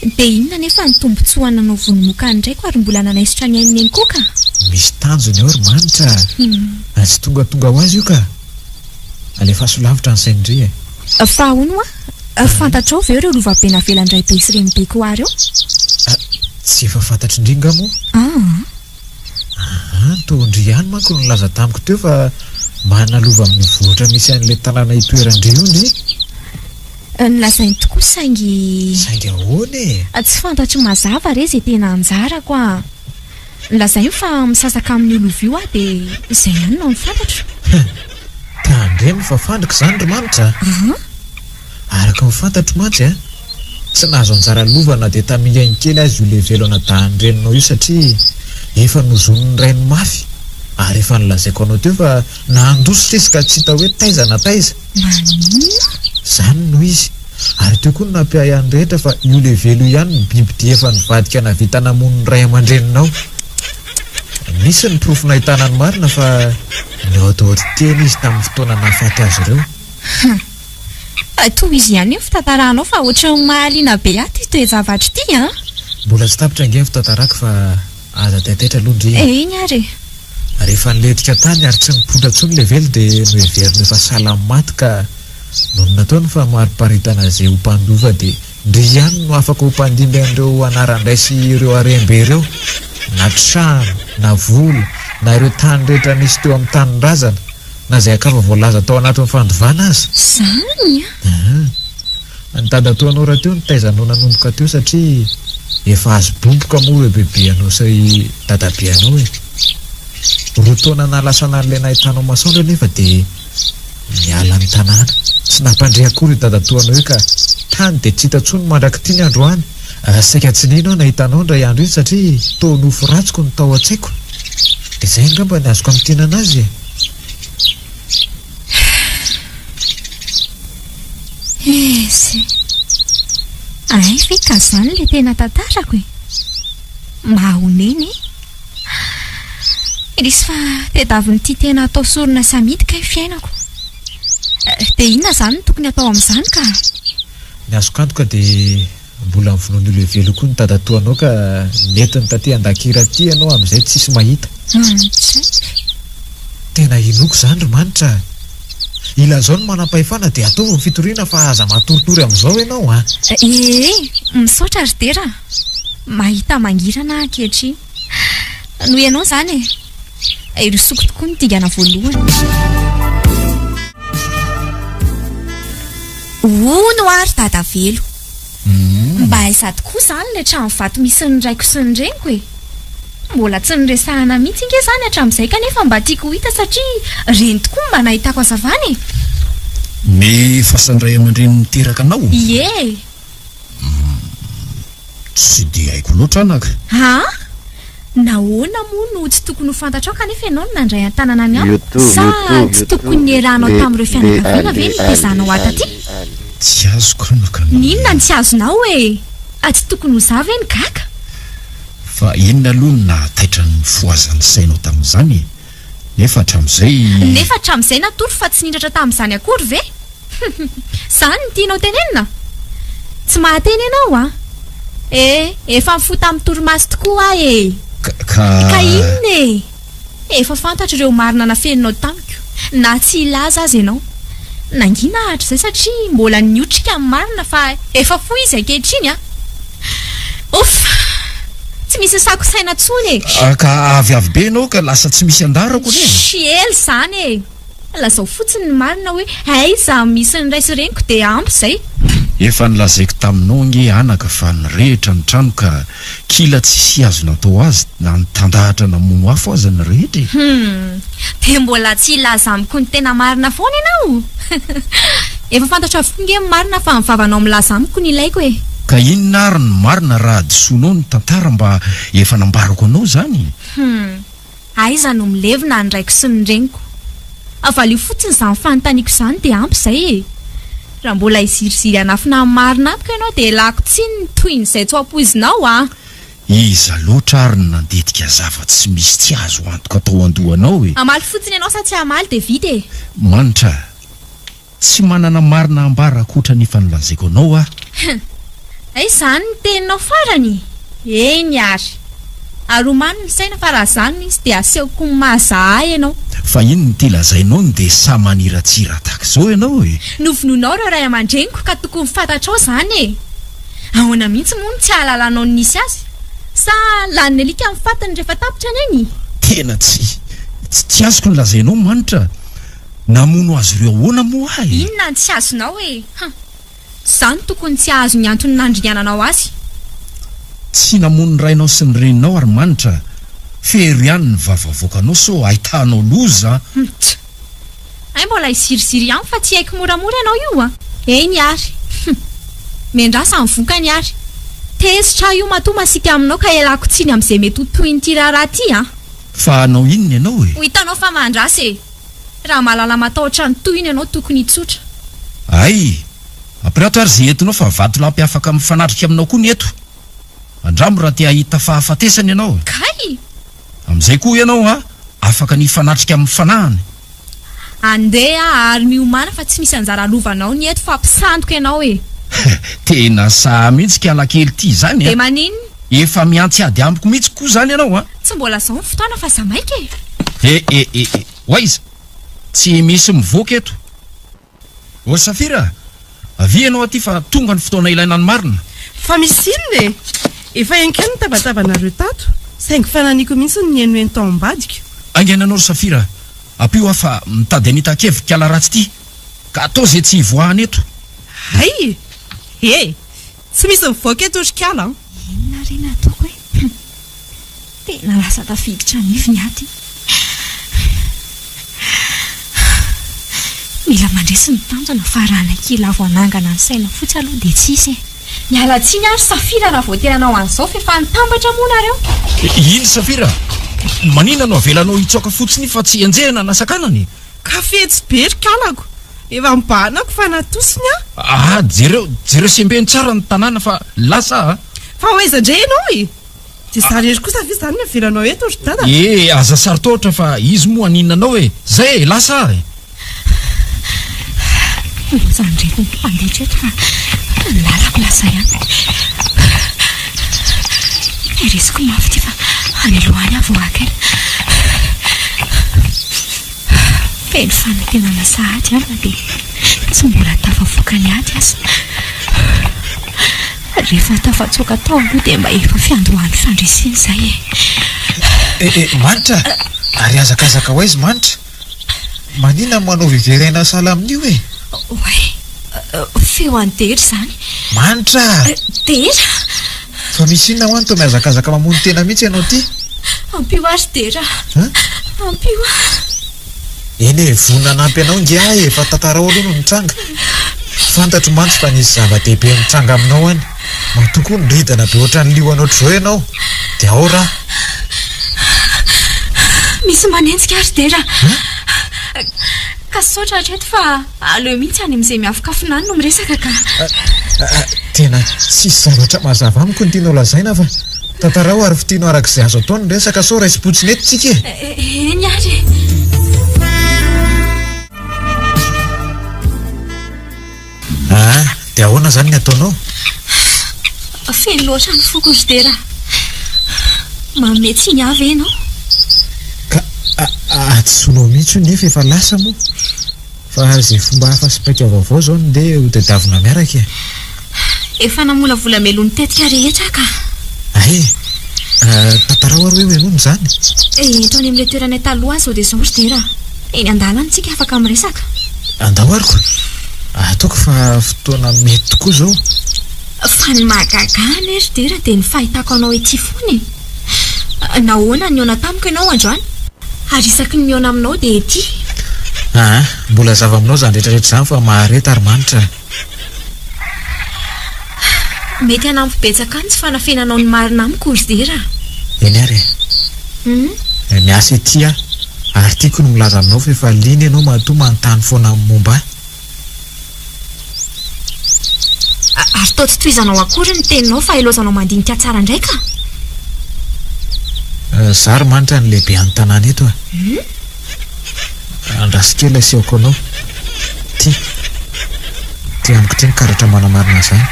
Dia inona anefa ny tombontsoa nanao vonomoka an-draiko ary mbola nanaisotra ny ain'i Neny koa ka? Misy tanjona eo ry Manitra a! Tsy tongatonga ho azy io ka! Alefaso lavitra ny sain-dry e! Fa hono hoa, fantatrao ve ireo lovabe navelan-draibe sy renibeko ho ahy ireo? Tsy efa fantatry-ndry nga moa? Aa. Aa, toa ndry ihany manko no nilaza tamiko teo fa manana lova amin'ny vohitra misy an'ilay tanàna itoeran-dry io ndry. Nolazainy tokoa saingy. Saingy ahoana e? Tsy fantatro mazava re izay tena anjarako a! Lazainy fa misasaka amin'io lova io aho dia izay ihany no fantatro. Hum! Tandremo fa fandrika izany ry Manitra a! Araka ny fantatro mantsy a, tsy nahazo anjara lova na dia tamin'ny kely aza io levelo anadahin-dreninao io satria efa nozonin'ny rainy mafy ary efa nolazaiko anao teo fa nandositra izy ka tsy hita hoe taiza na taiza. Maninona? Izany no izy. Ary teo koa no nampiahiahy ny rehetra fa io levelo io ihany no bibidia efa nivadika nahavita namono ny ray aman-dreninao. Nisy ny porofo nahitana ny marina fa nihaodihaody teny izy tamin'ny fotoana nahafaty azy ireo. Hum. Tohizo ihany io fitantaranao fa ohatran'ny mahaliana be ahy ity toe-javatra ity an! Mbola tsy tapitra ange ny fitantarako fa aza taitaitra aloha ndry e. Eny ary e. Rehefa nilentika tany ary tsy nipoitra intsony levelo dia noheveriny efa sahala amin'ny maty ka Nony natao ny famariparitana izay ho mpandova dia ndry ihany no afaka ho mpandimby an'ireo anaran-dray sy ireo harem-be ireo, na trano. na vola, na ireo tany rehetra nisy teo amin'ny tanindrazana, na izay ankafa voalaza tao anatin'ny fandovana aza. Izany an! Ny dadatoanao rahateo nitaiza anao nanomboka teo satria efa azo boboka moa ireo bebeanao sy dadabeanao e! Roa taona nahalasana an'ilay nahitanao masoandro anefa dia niala ny tanàna. Tsy nampandre akory io dadatoanao io ka tany dia tsy hita intsony mandrak'ity ny androany. Saika tsy nino aho nahita anao indray andro iny satria toa nofy ratsiko no tao an-tsaiko. Dia izay angamba ny azoko amintinana azy e! Izy. Hay ve ka zany le tena tantarako e? Mahonena e! Indrisy fa tediavin'ity tena atao sorona sy amidy kay fiainako. Dia inona izany no tokony atao amin'izany ka? Ny azoko antoka dia mbola novonoin'io levelo io koa ny dadatoanao ka nentiny taty an-dakira aty ianao amin'izay tsisy mahita. Tena inoako izany ry Manitra a! Ilazao ny manam-pahefana dia ataovy ny fitoriana fa aza matoritory amin'izao ianao a! Ee, misaotra ry Dera a! Mahita mangirana aho ankehitriny. Noho ianao izany e! Irosoko tokoa ny dingana voalohany. Hono ary Dadavelo. Mba aiza tokoa izany ilay trano vato misy ny raiko sy ny reniko e? Mbola tsy niresahana mihitsy ange izany hatramin'izay kanefa mba tiako ho hita satria ireny tokoa no mba nahitako hazavana e! Ny fasan'ny ray aman-dreny niteraka anao? Ie! Tsy dia haiko loatra anaka. Aa! Nahoana moa no tsy tokony ho fantatrao kanefa ianao no nandray an-tanana ny amiko? Sa tsy tokony niarahanao tamin'ireo fianakaviana ve ny nitaizanao ahy taty? Tsy azoko anaka ny. Ny inona no tsy azonao e? Tsy tokony ho izaho ve no gaga? Fa inona aloha no nahataitra ny nifohazan'ny sainao tamin'izany e? Nefa hatramin'izay. Nefa hatramin'izay natory fa tsy nindratra tamin'izany akory ve? Izany no tianao tenenina? Tsy mahateny ianao an! Eh, efa nifoha tamin'ny torimaso tokoa aho e! Ka. Ka inona e? Efa fantatro ireo marina nafeninao tamiko, na tsy hilaza aza ianao. Nangina aho hatrizay satria mbola niotrika ny marina fa efa fohy izy ankehitriny an! Ouf! Tsy misy sako saina intsony e! Ka aviavy be ianao ka lasa tsy misy andarako anie e! Shh, ela izany e! Lazao fotsiny ny marina hoe aiza misy ny ray sy reniko dia ampy izay. Efa nolazaiko taminao ange anaka fa nirehitra ny trano ka kila tsisy azo natao azy na nitandahatra namono afo aza ny rehetra e! Hum! Dia mbola tsy hilaza amiko ny tena marina foana ianao? Efa fantatro avokoa nge ny marina fa ny vavanao milaza amiko no ilaiko e! Ka inona ary ny marina raha hadisoanao ny tantara mba efa nambarako anao izany? Hum! Aiza no milevina ny raiko sy ny reniko? Avalio fotsiny izany fanontaniako izany dia ampy izay e! Raha mbola hiziriziry hanafina ny marina amiko ianao dia ialako tsiny ny tohin'izay tsy ho ampoizinao a! Iza loatra ary no nandetika zava-tsy misy tsy azo antoka tao an-dohanao e? Hamaly fotsiny ianao sa tsy hamaly dia vita e! Manitra a! Tsy manana marina hambara ankoatra ny efa nolazaiko anao aho. Hum! Hay izany ny teninao farany? Eny ary. Ary omano ny saina fa raha izany no izy dia asehoko ny maha za ahy ianao. Fa inona ity lazainao no dia sahy maniratsira tahaka izao ianao e? Novonoinao ireo ray aman-dreniko ka tokony fantatrao izany e! Ahoana mihitsy moa no tsy ahalalanao ny nisy azy? Sa lanin'ny alika ny fatiny rehefa tapitra neny? Tena tsy, tsy azoko ny lazainao Manitra. Namono azy ireo ahoana moa aho e? Inona no tsy azonao e? Hum. Izaho no tokony tsy hahazo ny antony nandringananao azy. Tsy namono ny rainao sy ny reninao ary Manitra a! Fero ihany ny vava avoakanao sao ahitanao loza a! Mpts. Hay mbola hiziriziry ihany fa tsy haiko moramora ianao io a! Eny ary. Hum. Miandrasa ny vokany ary. Tezitra aho io matoa masiaka aminao ka ialako tsiny amin'izay mety ho tohin'ity raharaha ity a! Fa hanao inona ianao e? Ho hitanao fa mahandrasa e! Raha mahalala matahotra ny tohiny ianao tokony hitsotra. Hay! Ampirato ary izay entinao fa vatolampy afaka mifanatrika aminao koa ny eto. Andramo raha te hahita fahafatesana ianao. Kay! Amin'izay koa ianao a, afaka ny hifanatrika amin'ny fanahiny. Andeha ary miomàna fa tsy misy anjara lovanao ny eto fa mpisandoka ianao e! Tena sahy mihitsy kalakely ity izany a! Dia maninona? Efa mihantsy ady amiko mihitsy koa izany ianao a! Tsy mbola izao ny fotoana fa za maika e! E e e e! Ho aiza? Tsy misy mivoaka eto. Ô Safira a! Avia ianao aty fa tonga ny fotoana ilaina ny marina. Fa misy inona e? Efa henoko ihany ny tabatabanareo tato. Saingy fananiko mihitsy ny nihainohaino tao ambadika. Haingana ianao ry Safira a! Ampio aho fa mitady an'ita kevika ratsy ity ka atao izay tsy hivoahana eto. Hay! He! Tsy misy mivoaka eto ry kala an! Inona re no ataoko e? Tena lasa tafiditra anivony ato. Mila mandresy ny tanjona fa raha hanaiky hilavo hanangana ny saina fotsy aloha dia tsy hisy e. Miala tsiny aho ry Safira raha voatery hanao an'izao fa efa nitambatra moa nareo. Iny Safira, maninona no avelanao hitsoaka fotsiny fa tsy enjehina na sakanana e? Ka fetsy be ry kalako, efa mibahanako fa natosiny aho. Ah, jereo, jereo sembeno tsara ny tanàna fa lasa a! Fa ho aiza indray ianao e? Dia za irery kosa ve izany no avelanao eto ry dada? E, aza saro-tahotra fa izy moa haninona anao e! Zay e, lasa aho e! Lozan'ireto ny mpandritra eto fa ny lalako lasa ihany. Tehiriziko mafy ity fa any aloha any aho vao haka aina. Feno fanantenana sahady aho na dia tsy mbola tafavoaka ny ady aza. Rehefa tafatsoaka tao aloha dia mba efa fiandohan'ny fandresena izay e. Eh eh, Manitra! Ary hazakazaka ho aiza Manitra? Maninona no manao vivery aina sahala amin'io e? Oay, feo an'i Dera izany. Manitra! Dera! Fa misy inona hoa no toa mihazakazaka mamono tena mihitsy ianao ity? Ampio ahy ry Dera a! Ampio ahy! Eny e, vonona hanampy anao nge aho e, fa tantarao aloha no nitranga. Fantatro mantsy fa nisy zava-dehibe mitranga aminao any. Matoa koa niridana be ohatran'ny liona ohatr'izao ianao, dia ao raha. Misy manenjika ahy ry Dera a! Ka saotra hatreto fa aleo mihitsy any amin'izay miafokafona any no miresaka ka. Tena tsisy zavatra mazava amiko ny tianao lazaina fa tantarao ary fitino araka izay azo atao ny resaka sao raisim-potsiny eto tsika e! Eny ary e! Aa, dia ahoana izany ny ataonao? Feno loatra ny foko ry Dera a! Manome tsiny ahy ve ianao? Ka hadisoanao mihitsy io nefa efa lasa moa. Fa izay fomba hafa sy paika vaovao izao no ndeha ho tadiavina miaraka e! Efa namolavola mialoha ny tetika rehetra aho ka! Hay e! Tantarao ary hoe hono izany? Ento any amin'ilay toeranay taloha aho izao dia izao ry Dera a! Eny an-dalana isika afaka miresaka. Andao ary ko! Ataoko fa fotoana mety tokoa izao. Fa ny mahagaga ahy anie ry Dera dia ny fahitako anao ety foana e! Nahoana nihaona tamiko ianao androany? Ary isaky ny mihaona aminao dia ety. Aa, mbola hazava aminao izany rehetra rehetra izany fa mahareta ary manitra a! Mety hanampy betsaka ahy ny tsy fanafenanao ny marina amiko ry Dera a! Eny ary e! Miasa ety aho ary tiako ny milaza aminao fa efa liana ianao matoa manontany foana momba ahy. Ary toa tsy tohizanao akory ny teninao fa ilaozanao mandinika tsara indray ka! Za ry Manitra no lehibe an'ny tanàna eto a! Andraso kely asehoko anao. Ty. Ty amiko ty ny karatra manamarina an'izany.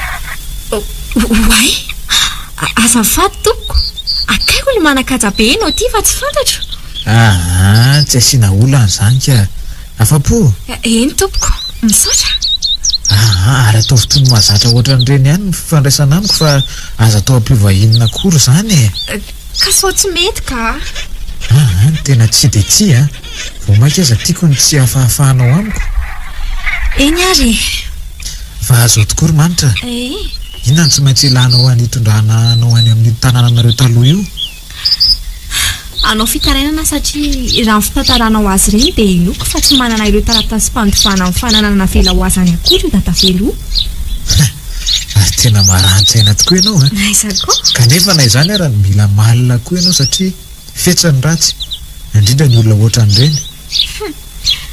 Oay! Azafady tompoko! Akaiko ny manan-kaja be enao ty fa tsy fantatro. Aa, tsy asiana olana izany ka! Afa-po? Eny tompoko, misaotra. Aa, ary ataovy toy ny mahazatra ohatran'ireny ihany ny fifandraisana amiko fa aza atao hampiova inona akory izany e! Ka sao tsy mety ka! Aa, tena tsia dia tsia a! Vao mainka aza tiako ny tsy hafahafahanao amiko. Eny ary e! Fa azao tokoa ry Manitra a! Ee. Inona no tsy maintsy ilanao any hitondrana anao any amin'io tanànanareo taloha io? Hanao fitarainana satria raha ny fitantaranao azy ireny dia inoako fa tsy manana ireo taratasim-pandovana amin'ny fananana navela ho azy any akory io Dadavelo io. Ary tena marani-tsaina tokoa ianao an! Aiza koa? Kanefa na izany ara mila malina koa ianao satria fetsy ny ratsy, indrindra ny olona ohatran'ireny. Hum!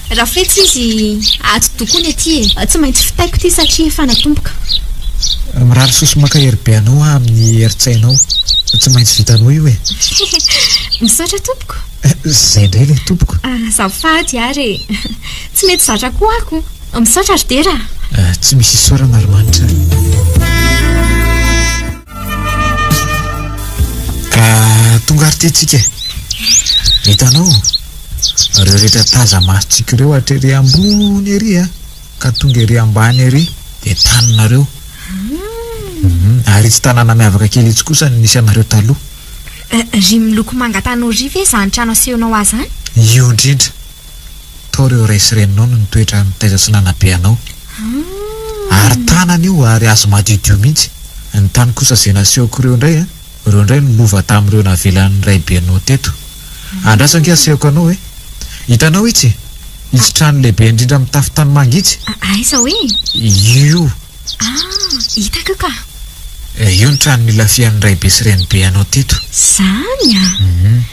Raha fetsy izy, ato tokoa ny aty e! Tsy maintsy fitaiko ity satria efa natomboka. Mirary soa sy mankahery be anao aho amin'ny herin-tsainao. Tsy maintsy vitanao io e! Misaotra tompoko. Izay indray ilay tompoko. Azafady ary e! Tsy mety zatra koa aho ko. Misaotra ry Dera a! Tsy misy isaorana ry Manitra. Ka tonga ary ity tsika e! Hitanao? Ireo rehetra taza-masontsika ireo hatrery ambony ery a, ka tonga ery ambany ery dia taninareo. Ary itsy tanàna miavaka kely itsy kosa no nisy anareo taloha. Ry miloko manga tanora ry ve izany trano asehonao ahy izany? Io indrindra. Tao ireo ray sy reninao no nitoetra nitaiza sy nanabe anao. Ary tanana io ary azo madiodio mihitsy. Ny tany kosa izay nasehoko ireo indray an, ireo indray no lova tamin'ireo navelan'ny raibenao teto. Andraso ange asehoko anao e. Hitanao itsy? Itsy trano lehibe indrindra mitafo tanimanga itsy. Aiza hoe? Io. Ah, hitako io ka. Io ny trano nilafihan'ny raibe sy renibe anao teto. Zany an!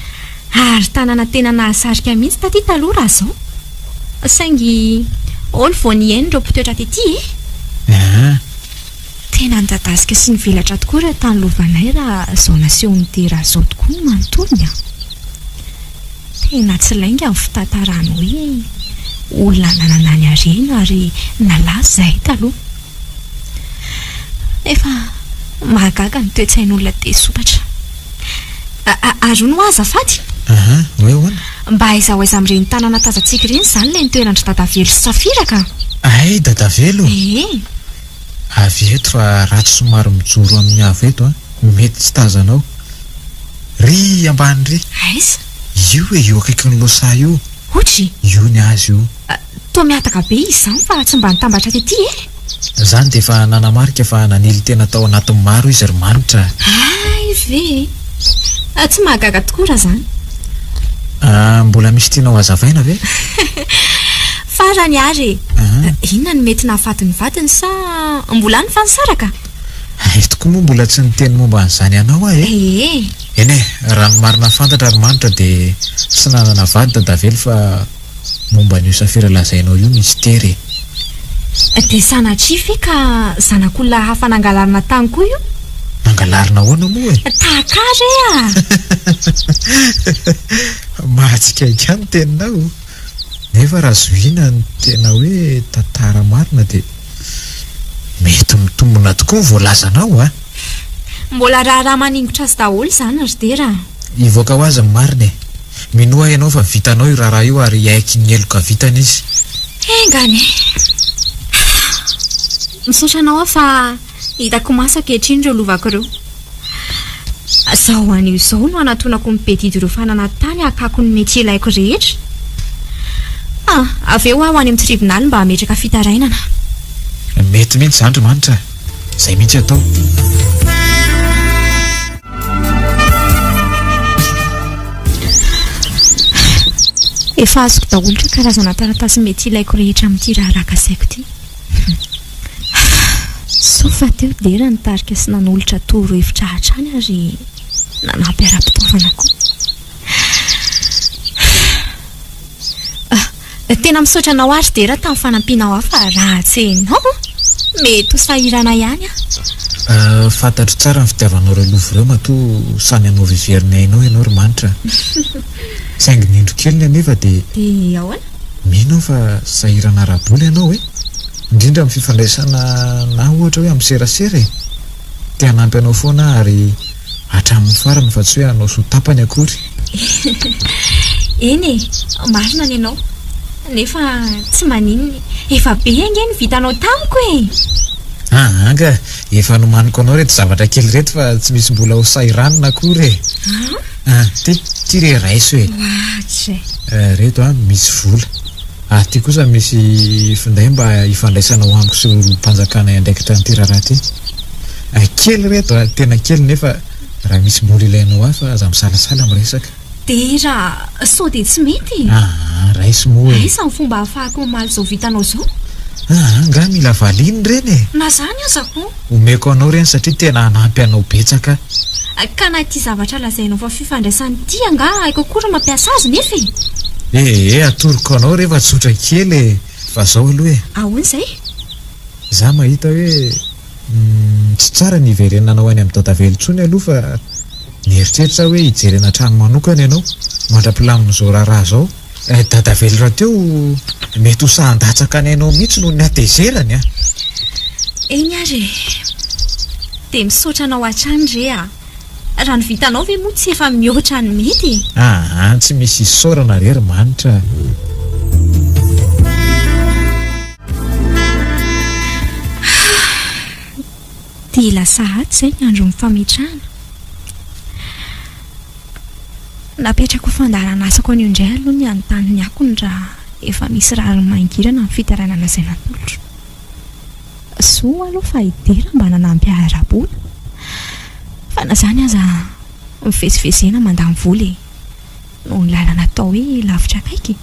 Ary tanàna tena nahasarika mihitsy taty taloha raha izao. Saingy holy vao nihaino ireo mpitoetra tety e! Eeh. Tena nidadasika sy nivelatra tokoa ireo tany lovanay raha izao nasehon'i Dera izao tokoa ny manontolony an! Tena tsy lainga ny fitantarany hoe olona nanana ny harena ary nalaza izahay taloha. Nefa mahagaga ny toe-tsain'olona te sompatra. Ary hono hoa azafady? Aha, hoe ahoana? Mba aiza ho aiza amin'ireny tanàna tazantsika ireny izany ilay nitoeran-dry Dadavelo sy Safira ka? Hay, Dadavelo? Ee. Avy eto fa ratsy somary mijoro amin'ny avo eto an, mety tsy tazanao. Ry ambany ry! Aiza? Io e, io akaikin'ny lohasaha io. Hotry? Io ny azy io. Toa mihataka be izy izany fa tsy mba nitambatra tety e! Izany dia efa nanamarika fa nanily tena tao anatin'ny maro izy ry Manitra a! Hay ve e! Tsy mahagaga tokoa raha izany. Ah, mbola misy tianao hazavaina ve? Farany ary e! Inona no mety nahafaty ny vadiny sa mbola any fa nisaraka? Hay tokoa moa mbola tsy niteny momba an'izany anao aho e! Ee. Eny e, raha ny marina fantatra ry Manitra dia tsy nanana vady Dadavelo fa Momba an'io safira lazainao io mistery e. Dia sanatria ve ka zanak'olona hafa nangalarina tany koa io? Nangalarina ahoana moa e? Tahaka ahy re a! Mahatsikaiky ahy ny teninao. Nefa raha zohiana ny tena hoe tantara marina dia mety mitombina tokoa ny voalazanao a! Mbola raharaha maningotra azy daholo izany ry Dera a! Hivoaka ho azy ny marina e! Minoa ianao fa vitanao io raharaha io ary hiaiky ny heloka vitany izy. Enga anie. Misaotra anao aho fa hitako maso ankehitriny ireo lovako ireo. Izao anio izao no hanatonako ny Bedidy ireo fananantany hakako ny mety ilaiko rehetra. Ah, avy eo aho any amin'ny tribonaly mba hametraka fitarainana. Mety mihitsy izany ry Manitra a! Izay mihitsy atao. Efa azoko daholo ireo karazana taratasy mety ilaiko rehetra amin'ity raharaha kasaiko ity. Soa fa teo Dera nitarika sy nanolotra torohevitra hatrany ary nanampy ara-pitaovana koa. Tena misaotra anao aho ry Dera tamin'ny fanampianao ahy fa raha tsy ianao, mety ho sahirana ihany aho. Fantatro tsara ny fitiavanao ireo lova ireo matoa sahy nanao vivery ny ainao ianao ry Manitra a. Saingy ny indro keliny anefa dia. Dia ahoana? Mino aho fa sahirana ara-bola ianao e! Indrindra amin'ny fifandraisana na ohatra hoe amin'ny serasera e! Te hanampy anao foana aho ary hatramin'ny farany fa tsy hoe hanao soa tapany akory. Eny e, marina ny anao. Nefa tsy maninona e. Efa be ange ny vitanao tamiko e! Aa ka, efa nomaniko anao ireto zavatra kely ireto fa tsy misy mbola ho sahiranina akory e. Ah, ty, ty re raiso e. Ohatry. Ireto an, misy vola. Ary ity kosa misy finday mba hifandraisanao amiko sy ireo olom-panjakana hiandraikitra an'ity raharaha ity. Kely ireto a, tena kely nefa raha misy mbola ilainao hafa aza misalasala miresaka. Dera, sao dia tsy mety e? Aa, raiso moa e. Aiza ny fomba ahafahako mamaly izao vitanao izao? Aa, angaha mila valiana ireny e? Na izany aza koa. Omeko anao ireny satria tena hanampy anao betsaka. Ka na ity zavatra lazainao fa fifandraisana ity angaha haiko akory ny mampiasa azy nefa e! Ee, atoroko anao re fa tsotra kely e! Fa zao aloha e! Ahoana izay? Za mahita hoe tsy tsara ny hiverenanao any amin'i Dadavelo intsony aloha fa nieritreritra aho hoe hijerena trano manokana ianao mandra-pilamin'izao raharaha izao. Dadavelo rahateo mety ho sahy handatsaka ny ainao mihitsy noho ny hatezerany a! Eny ary e! Dia misaotra anao hatrany re a! Raha ny vitanao ve moa tsy efa mihoatra ny mety e! Aa, tsy misy isaorana re ry Manitra a! Dia lasa ato izay ny andron'ny fametrahana. Napetrako ho fandaharan'asako anio indray aloha ny hanontany ny akony raha efa misy rariny mangirana amin'ny fitarainana izay natolotro. Soa aloha fa i Dera mba nanampy ahy ara-bola. Fa na izany aza mivezivezena mandany vola e! Noho ny lalana atao hoe lavitra akaiky e!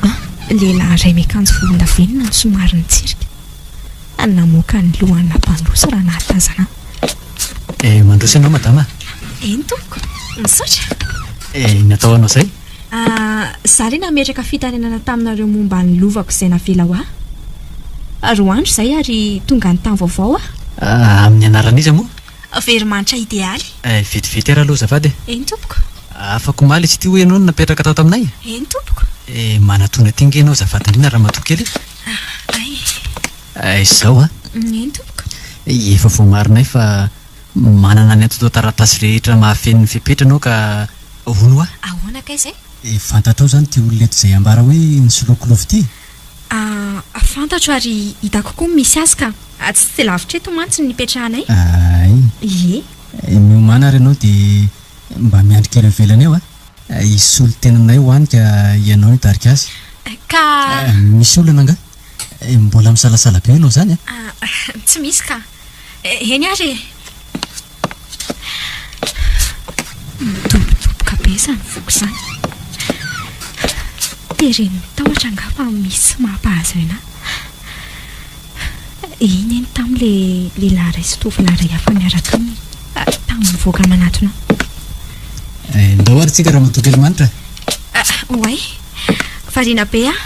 Ah! Lehilahy iray miakanjo volondavenona no somary nitsirika. Namoaka ny lohany nampandroso raha nahatazana ahy. Eh, mandroso ianao madama a. Eny tompoko, misaotra. Eh, ny atao anao izay? Ah, za re nametraka fitarainana taminareo momba ny lovako izay navela ho ahy. Roa andro izay ary tonga any tany vaovao aho. Ah, amin'ny anaran'iza moa? Veromanitra Idealy. Eh, vetivety ary aloha azafady e. Eny tompoko. Afaka omaly izy ity hoy ianao no napetraka tato aminay? Eny tompoko. Eh, manatona aty ange ianao azafady indrindra ramatoa kely e. Ay. Eh, izao an. Eny tompoko. Efa voamarinay fa manana ny antontan-taratasy rehetra mahafeno ny fepetra ianao ka hono hoa. Ahoana kay izay? Eh, fantatrao izany ity olona eto izay ambara hoe nisoloky lova ity? Ah, fantatro ary hitako koa ny misy azy ka. Tsy dia lavitra eto mantsy no nipetrahanay. Ay. Ie. Miomàna ary ianao dia mba miandry kely eo ivelany eo a. Hisolo tenanay ho any ka ianao no hitarika azy. Ka. Misy olana angaha? Mbola misalasala be ianao izany a? Tsy misy ka. Eny ary e. Midobodoboka be izany foko izany. Teren'ny tahotra angaha fa misy tsy mampahazo aina ahy. Iny eny tamin'ny le lehilahy iray sy tovolahy iray hafa miaraka aminy. Tamin'ny mivoaka manatona ahy. Ndao ary tsika ramatoa kely manitra. Oay, variana be aho.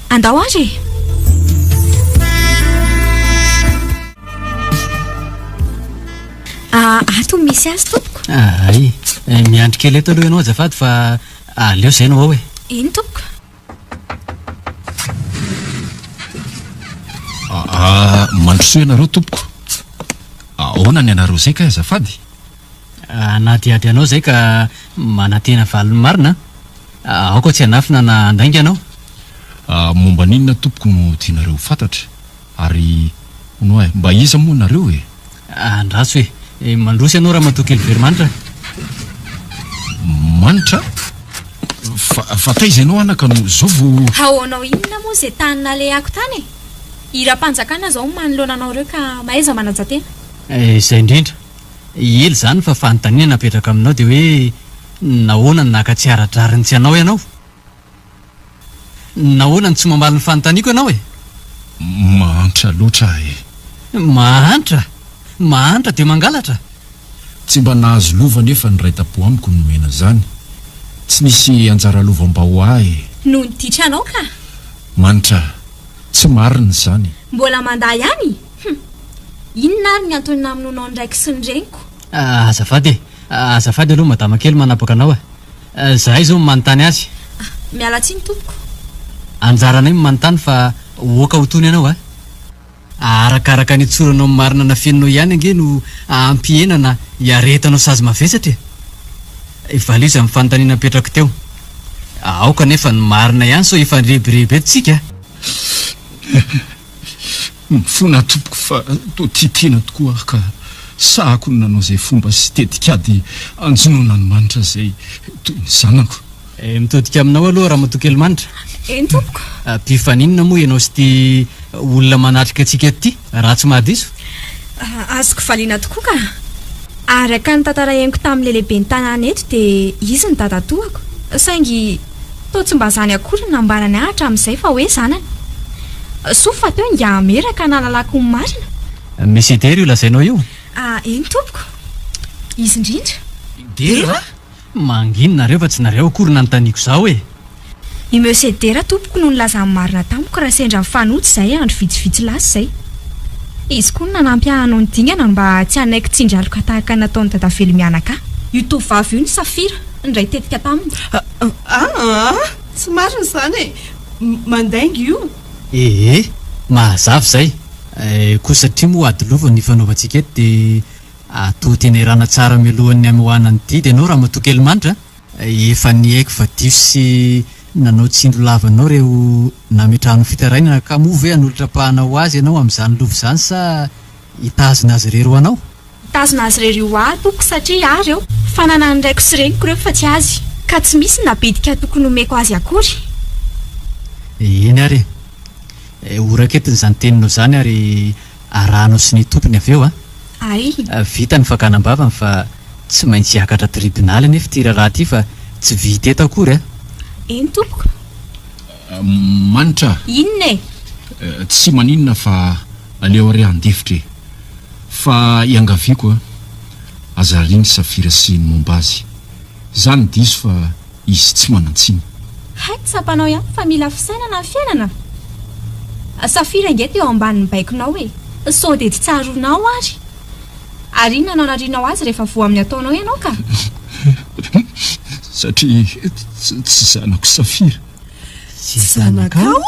Andao ary e! Ato no misy azy tompoko. Ay, miandry kely eto aloha ianao azafady fa aleo izay no ao e. Eny tompoko. Ah, mandrosoa ianareo tompoko. Ahoana ny anareo izay kay azafady? Hanadihady anao izay ka manantena valiny marina an. Aoka tsy hanafina na handainga ianao. Momba ny inona tompoko no tianareo ho fantatra? Ary hono hoa e, mba iza moa nareo e? Andraso e! Mandroso ianao ramatoa kely veromanitra a! Manitra? Fa, fa taiza ianao anaka no izao vao. Ahoanao inona moa izay tany nalehako tany e? Hiram-panjakana izao no manoloana anao ireo ka mahaiza manaja tena. Izay indrindra. Ela izany fa fanontaniana napetraka aminao dia hoe nahoana no naka tsy ara-drariny tsy anao ianao? Nahoana no tsy mamaly ny fanontaniako ianao e? Mahantra loatra aho e. Mahantra? Mahantra dia mangalatra? Tsy mba nahazo lova anefa ny iray tampo amiko nomena izany. Tsy nisy anjara lova mba ho ahy e. Noho ny ditranao ka! Manitra, tsy marina izany. Mbola mandà ihany? Hum! Inona ary ny antony namonoanao ny raiko sy ny reniko? Azafady e! Azafady aloha madama kely manapaka anao e! Zahay izao no manontany azy. Miala tsiny tompoko. Anjaranay no manontany fa oka ho tony ianao a! Arakaraka ny itsoranao ny marina nafeninao ihany ange no hampihena na hiaretanao sazy mavesatra e! Valio izany fanontaniana napetrako teo. Aoka anefa ny marina ihany sao hifanrebireby eto tsika a! Mifona tompoko fa toa tia tena tokoa aho ka sahako ny nanao izay fomba sy tetikady hanjonoana an'i Manitra izay toy ny zanako. Mitodika aminao aloha Ramatoa Kelimanitra. Eny tompoko. Mpifaninona moa ianao sy ity olona manatrika antsika eto ity raha tsy mahadiso? Azoko valiana tokoa ka. Araka ny tantara henoko tamin'ilay lehiben'ny tanàna eto dia izy no dadatoako. Saingy toa tsy mba izany akory no nambarany ahy hatramin'izay fa hoe zanany. Soa fa teo ingahy Mera ka nahalalako ny marina. Monsieur Dera io lazainao io? Eny tompoko. Izy indrindra. Dera? Mangina nareo fa tsy nareo akory nanontaniako izao e! I Monsieur Dera tompoko no nilaza ny marina tamiko raha sendra nifanojo izahay andro vitsivitsy lasa izay. Izy koa no nanampy ahy hanao ny dingana mba tsy hanaiky tsindry aloka tahaka ny nataon'i Dadavelo mianaka ahy. Io tovovavy io ny Safira, niray tetika taminy. Aa! Tsy marina izany e! Mandainga io! Ee, mazava izay. Koa satria moa ady lova no ifanaovantsika eto dia Atoa tenerana tsara mialohan'ny hamoahana ny didy ianao Ramatoa Kelimanitra a! Efa niaiky fa diso sy nanao tsindro lava anao ireo nametrahanao fitarainana ka moa ve hanolotra ampahana ho azy ianao amin'izany lova izany sa hitazona azy irery ho anao? Mitazona azy irery ho ahy tompoko satria ahy ireo. Fananan'ny raiko sy reniko ireo fa tsy azy. Ka tsy misy na bitika tokony homeko azy akory. Eny ary e. Ho raketina izany teninao izany ary arahanao sy ny tompony avy eo a. Ay. Vita ny fakana am-bavany fa tsy maintsy hiakatra tribonaly anefa ity raharaha ity fa tsy vita eto akory a. Eny tompoko. Manitra a! Inona e? Tsy maninona fa aleo ary handefitra e! Fa iangaviako a! Aza ariana i Safira sy ny momba azy. Za no diso fa izy tsy manan-tsiny. Hay tsapanao ihany fa mila fisainana ny fiainana? Safira ange teo ambanin'ny baikonao e! Sao dia tsy tsaroanao ary? Ary inona no anarianao azy rehefa voa amin'ny ataonao ianao ka? Satria tsy zanako Safira. Tsy zanakao?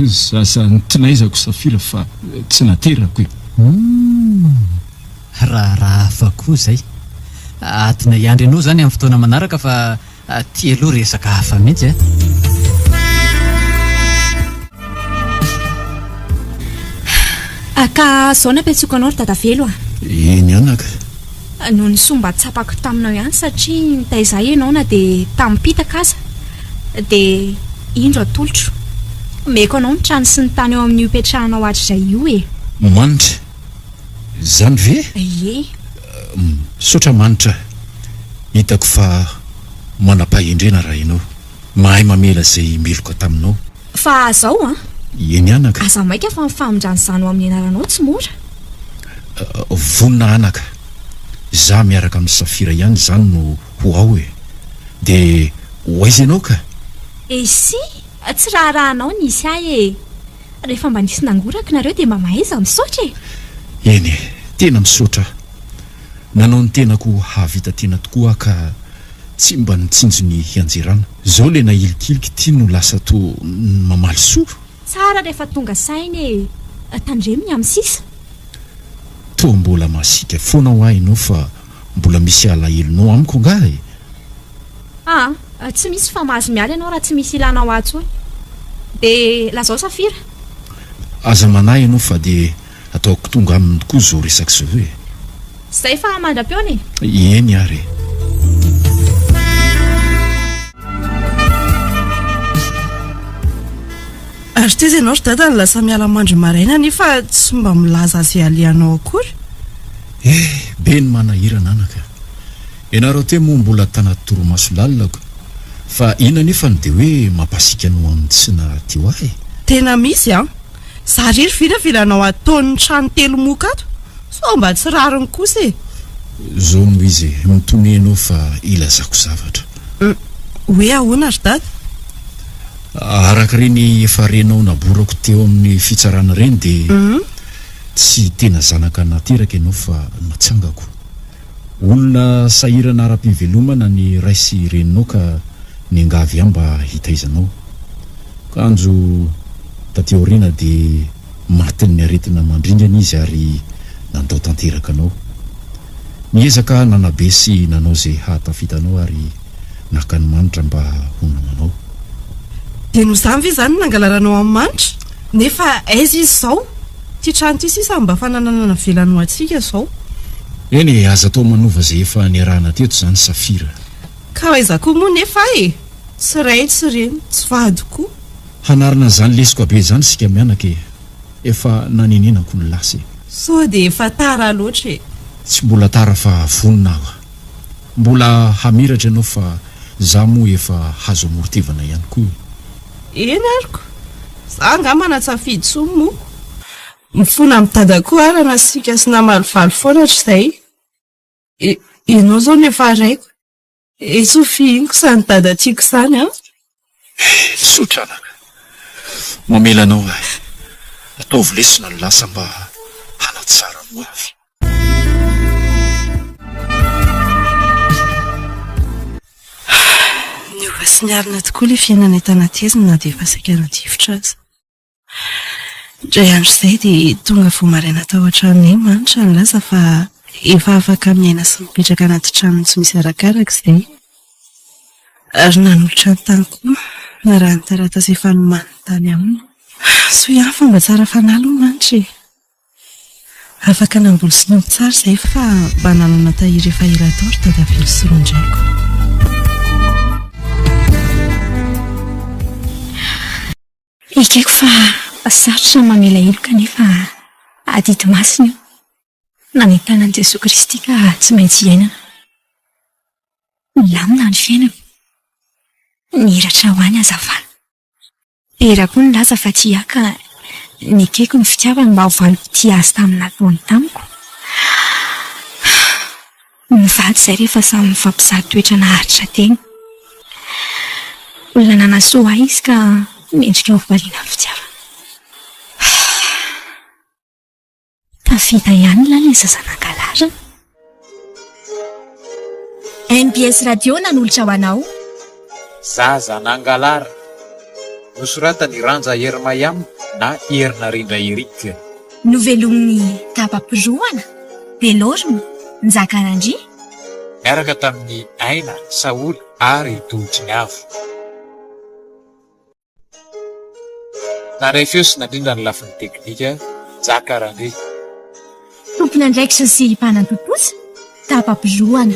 Zaza nitinaizako Safira fa tsy naterako e. Humm! Raharaha hafa koa izay. Adina hiandry anao izany amin'ny fotoana manaraka fa aty aloha resaka hafa mihitsy a. Ka zao no ampiantsoiko anao ry Dadavelo a. Eny anaka. Noho ny soa mba tsapako taminao ihany satria nitaiza ahy ianao na dia tamim-pitaka aza dia indro atolotro. Omeko anao ny trano sy ny tany eo amin'io ipetrahanao hatrizay io e. Manitra. Izany ve? Ie. Misaotra Manitra. Hitako fa manam-pahendrena raha ianao. Mahay mamela izay meloka taminao. Fa zao an! Eny anaka. Aza maika fa ny famindrana izany ho amin'ny anaranao tsy mora. Vonona anaka. Izaho miaraka amin'i Safira ihany izany no ho ao e. Dia ho aiza ianao ka? Esy! Tsy raharahanao ny hisy ahy e! Rehefa mba nisy nangoraka nareo dia mba mahaiza misaotra e! Eny e, tena misaotra aho. Nanao ny tenako hahavita tena tokoa aho ka tsy mba nitsinjo ny hianjerana. Zao le nahilikiliky ty no lasa toa mamaly soa. Tsara rehefa tonga saina e! Tandremo ny amin'ny sisa. Toa mbola masiaka foana hoa ianao fa mbola misy alahelonao amiko angaha e? Aa, tsy misy fa mahazo miala ianao raha tsy misy ilanao ahy intsony. Dia lazao Safira. Aza manahy ianao fa dia ataoko tonga aminy tokoa izao resaka izao e. Izay fa mandra-pihaona e. Eny ary e. Ary taiza ianao ry dada no lasa miala mandry maraina nefa tsy mba milaza izay alehanao akory? Eh, be ny manahirana anaka. Ianareo teo moa mbola tanaty torimaso lalina ko! Fa inona anefa no dia hoe mampasiaka anao amin'ny tsy naha teo ahy e? Tena misy an! Za rery ve no avelanao ataon'ny trano telomoka ato? Sao mba tsy rariny kosa e! Zao no izy e, mitonia ianao fa ilazako zavatra. Hum, hoe ahoana ry dada? Araka ireny efa renao naborako teo amin'ny fitsarana ireny dia tsy tena zanaka nateraka ianao fa natsangako. Olona sahirana ara-pivelomana ny ray sy reninao ka niangavy ahy mba hitaiza anao. Kanjo taty aoriana dia matin'ny aretina mandringana izy ary nandao tanteraka anao. Niezaka nanabe sy nanao izay hahatafita anao ary naka ny manitra mba ho namanao. Dia noho izany ve izany no nangalaranao an'i Manitra? Nefa aiza izy izao? Ity trano ity sisa no mba fananana navelany ho antsika izao. Eny e, aza atao manova izay efa niarahana teto izany Safira. Ka ho aiza koa moa nefa aho e? Tsy ray tsy reny, tsy vady koa. Hanarina an'izany lesoka be izany isika mianaka e! Efa nanenenako ny lasa e! Sao dia efa tara loatra e! Tsy mbola tara fa vonona aho a! Mbola hamiratra ianao fa za moa efa hazo amoron-tevana ihany koa e! Eny ary ko! Za angaha manan-tsafidy intsony moa? Mifona amin'i Dada koa aho raha nasiaka sy namalivaly foana hatrizay. Ianao izao no efa raiko. E Sophie, inko izany Dada tiako izany an! Misaotra anaka. Mamela anao aho. Ataovy lesona ny lasa mba hanatsara ny ho avy. Niova sy niarina tokoa ilay fiainanay tanaty haizina na dia efa saika nadifotra aza. Indray andro izay dia tonga vao maraina tao an-tranonay Manitra nilaza fa efa afaka miaina sy mipetraka anaty tranony tsy misy arakaraka izay. Ary nanolotra ny tany koa narahan'ny taratasy efa nomaniny tany aminy. Soa ihany fa mba tsara fanahy aloha Manitra e! Afaka namboly sy niompy tsara izahay fa mba nanana tahiry efa ela tao ry Dadavelo sy Rondraiko. Ekeko fa sarotra ny mamela heloka nefa adidy masina io. Nanentanan'i Jesoa Kristy ka tsy maintsy iainana. Milamina ny fiainako. Nihiratra ho ahy ny hazavana. Bera koa nilaza fa tia ahy ka nekeko ny fitiavany mba ho valim-pitia azy tamin'ny nataony tamiko. Mivady izay rehefa samy mifampizaha toetra naharitra teny. Olona nanasoa ahy izy ka mendrika ho valiana ny fitiavana. Tafita ihany lah ilay zaza nangalarina. Mbs Radio nanolotra ho anao. Zaza nangalarina. Nosoratan'i Ranja Hermayam na Herinarindra Eric. Novelomin'i Tapa-pirohana, Delorme, Njaka Randria. Niaraka tamin'i Aina, Saholy ary Tolotriniavo. Nandray feo sy nandrindra ny lafiny teknika, Njaka Randria. Tompon'andraikitra sy mpanatontosa, Tapa-pirohana.